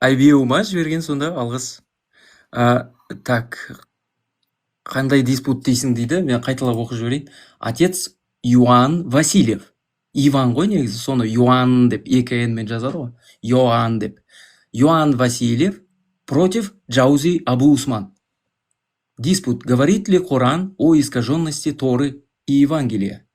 IBO ма жіберген сонда, алғыс. Так, қандай диспут дейсің дейді, мен қайталап оқып жіберейін. Отец Иоанн Васильев. Иван ғой негізі, соны Иоанн деп екі Н мен жазады ғой. Иоанн деп. Иоанн Васильев против Джаузи Абу Усман. Диспут. Говорит ли Коран о искаженности Торы и Евангелия?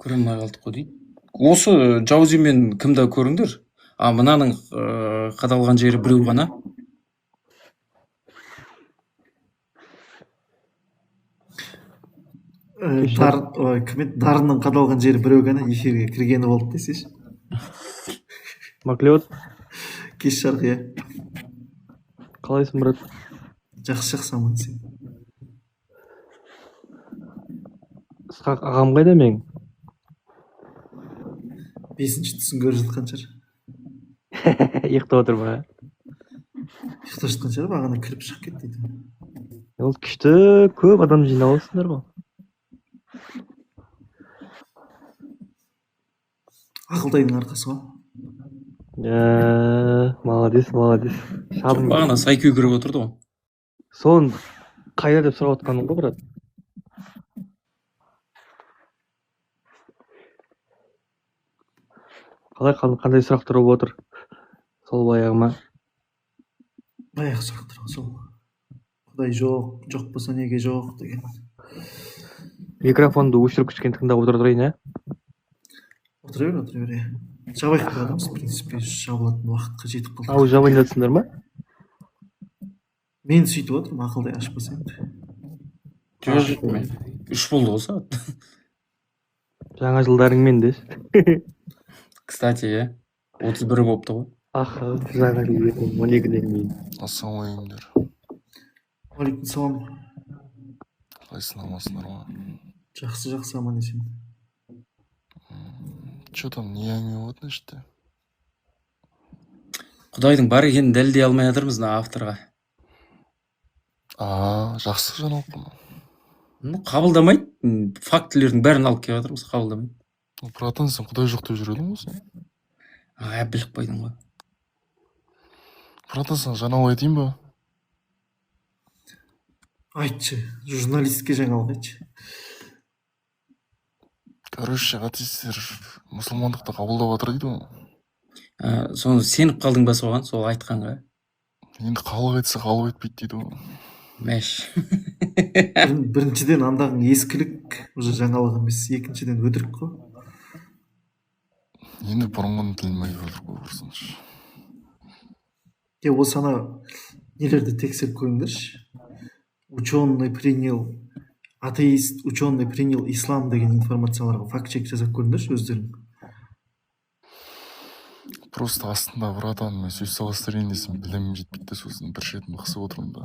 Көре алмай қалдық қой дейді. Осы Джаузи мен кімді көріңдер? А мынаның қадалған жері біреу ғана. Дар, ой, кім еді? Дарынның қадалған жері біреу ғана, эфирге кіргені болды десейші. Маклеод. Кеш жарық, иә. Қалайсың, брат? Жақсы, жақсы, аман сен. Ысқақ ағам қайда менің? Бесінші түсін көріп жатқан шығар. Ұйықтап отыр ма? Ұйықтап жатқан шығар, бағана кіріп шығып кетті дейді. Ол күшті, көп адам жинап алыпсыңдар ғой. Ақылтайдың арқасы ғой. Молодец, молодец. Шабын. Бағана Сайкю кіріп отырды ғой. Соны қайда деп сұрап отқаным ғой, брат. Қалай, қандай сұрақтар болып отыр? Сол баяғы ма? Баяғы сұрақтар ғой сол. Құдай жоқ, жоқ болса неге жоқ деген. Микрофонды өшіріп кішкене тыңдап отыра тұрайын, ә? Отыра бер, отыра бер, иә. Жабайық деп адамбыз, в принципе, жабылатын уақытқа жетіп қалдық. Ау, жабайын деп жатсыңдар ма? Мен сөйтіп отырмын, ақылдай ашпаса енді. Жоқ, жоқ, мен. 3 болды ғой сағат. Жаңа жылдарыңмен деші. Кстати, иә. 31 болыпты ғой. Аха, жаңа жыл ертең 12-ден кейін. Ассалаумағалейкумдер. Уағалейкум салам. Қалайсың, амансыңдар ма? Жақсы, жақсы, аман есен. Че там, не әңгіме болады мына жерде? Құдайдың бар екенін дәлелдей алмай жатырмыз мына авторға. А, жақсы жаңалық қой. Ну, қабылдамайды, фактілердің бәрін алып келіп жатырмыз, қабылдамайды. Ну, братан, сен Құдай жоқ деп жүр едің ғой сен. А, біліп қойдың ғой. Братан, сен жаңалық айтайын ба? Айтшы, журналистке жаңалық айтшы. Короче, атеисттер мұсылмандықты қабылдап жатыр дейді ғой. Соны сеніп қалдың ба соған, сол айтқанға? Енді халық айтса халық айтпайды дейді ғой. Мәш. Біріншіден андағың ескілік, уже жаңалық емес, екіншіден өтірік қой. Енді бұрынғының тілін айтып жатыр ғой, құрысыншы. Е, осы ана нелерді тексеріп көріңдерші. Ученый принял, атеист, ученый принял ислам деген информацияларға факт-чек жасап көріңдерші өздерің. Просто астында братан, мен сөз салыстырайын десем білімім жетпейді де, сосын бір шетін қысып отырмын да.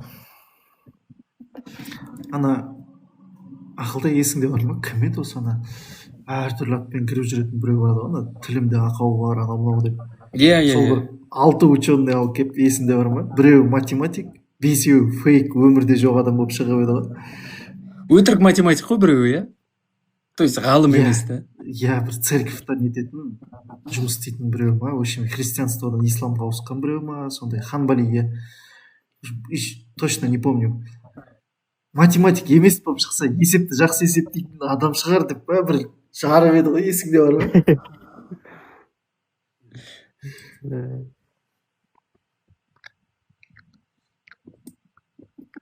Ана ақылда есіңде бар ма? Кім еді осы ана әртүрлі атпен кіріп жүретін біреу бар ғой, ана тілімде ақау бар, анау мынау деп. Иә, иә, Сол иә. бір 6 ученый алып келіп, есіңде бар ма? Біреуі математик, 5-еуі фейк, өмірде жоқ адам болып шығып еді ғой. Өтірік математик қой біреуі, иә? То есть ғалым Иә. емес та. Иә, бір церковьтан нететін, жұмыс істейтін біреу ма, в общем, христианстводан исламға ауысқан біреу ма, сондай ханбали, иә. Точно не помню. Математик емес болып шықса, есепті жақсы есептейтін адам шығар деп па, бір жарып еді ғой, есіңде бар ма?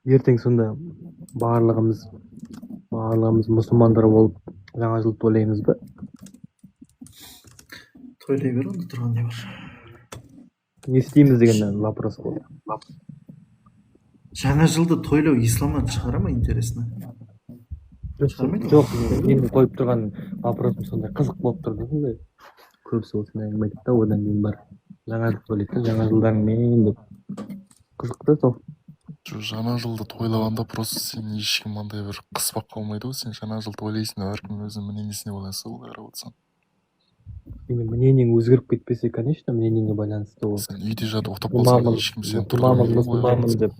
Ертең сонда барлығымыз мұсылмандар болып жаңа жыл тойлаймыз ба? Тойлай бер, онда тұрған не бар? Не істейміз деген вопрос қой. Жаңа жылды тойлау исламнан шығара ма, интересно? Шығармайды ғой. Жоқ, мен қойып тұрған вопросым сондай қызық болып тұр да, сондай. Көбісі осындай әңгіме айтады да, одан кейін бар. Жаңа жыл тойлайды да, жаңа жылдарыңмен деп. Қызық та сол. Жоқ, жаңа жылды тойлағанда просто сен ешкім андай бір қыспақ қалмайды ғой, сен жаңа жыл тойлайсың, әркім өзінің мнениесіне байланысты ғой, қарап отырсаң. Сенің мнениең өзгеріп кетпесе, конечно, мнениеңе байланысты ол. Сен үйде жатып ұйықтап қалсаң, Мұсылманмын, ешкім сені мұсылманмын, тұрғызбайды ғой, мұсылманмын деп.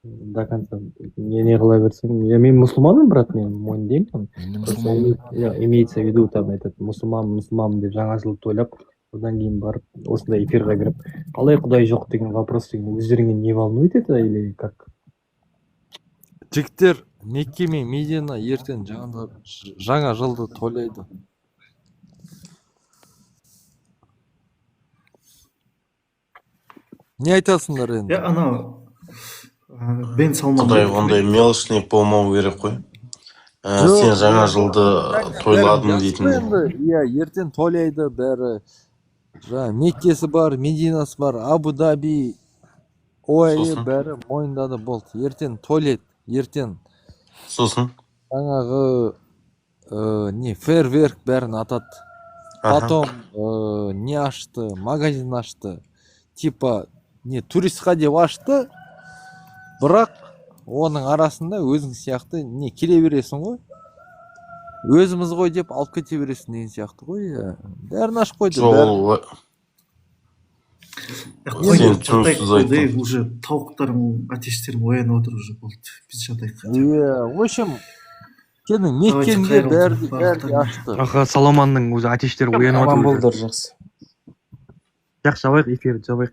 До конца не қыла берсең, я, мен мұсылманмын, брат, мен мойындаймын. Мен де Просто мұсылманмын. Иә, имеется в виду там этот мұсылман, мұсылманмын деп жаңа жыл тойлап, одан кейін барып осындай эфирға кіріп, қалай құдай жоқ деген вопрос деген, өздеріңе не волнует это или как? Жігіттер, Мекке мен Медина ертең жаңа жылды тойлайды. Не айтасыңдар енді? Иә, анау Бен Салман Құдай ба, кім ондай еді? мелочный болмау керек қой. Жоқ, Сен жаңа жылды тойладың бәрі дейтіндей. Енді иә, ертең тойлайды бәрі. Жаңа Меккесі бар, Мединасы бар, Абу Даби, ОАЭ, Сосын? бәрі мойындады, болды. Ертең тойлайды, ертең. Сосын? Жаңағы не, фейерверк бәрін атады. Потом не ашты, магазин ашты. Типа не туристқа деп ашты, бірақ оның арасында өзің сияқты не келе бересің ғой. Өзіміз ғой деп алып кете бересің деген сияқты ғой. Иә. Бәрін ашып қойды. Жоқ, Бәрін. ол Е, қой, Сен жатайық түсініксіз болды, айттың. ей, уже тауықтарым, әтештерім оянып отыр уже, болды, біз жатайық. Иә, в общем, сенің Давайте, Меккеңде қайырлы бәрі түн бәрі де барлықтарыңа. ашты. Аха, Соломанның өзі әтештері оянып Аман жатыр уже. болыңдар, жақсы. Жақсы, жабайық эфирді, жабайық.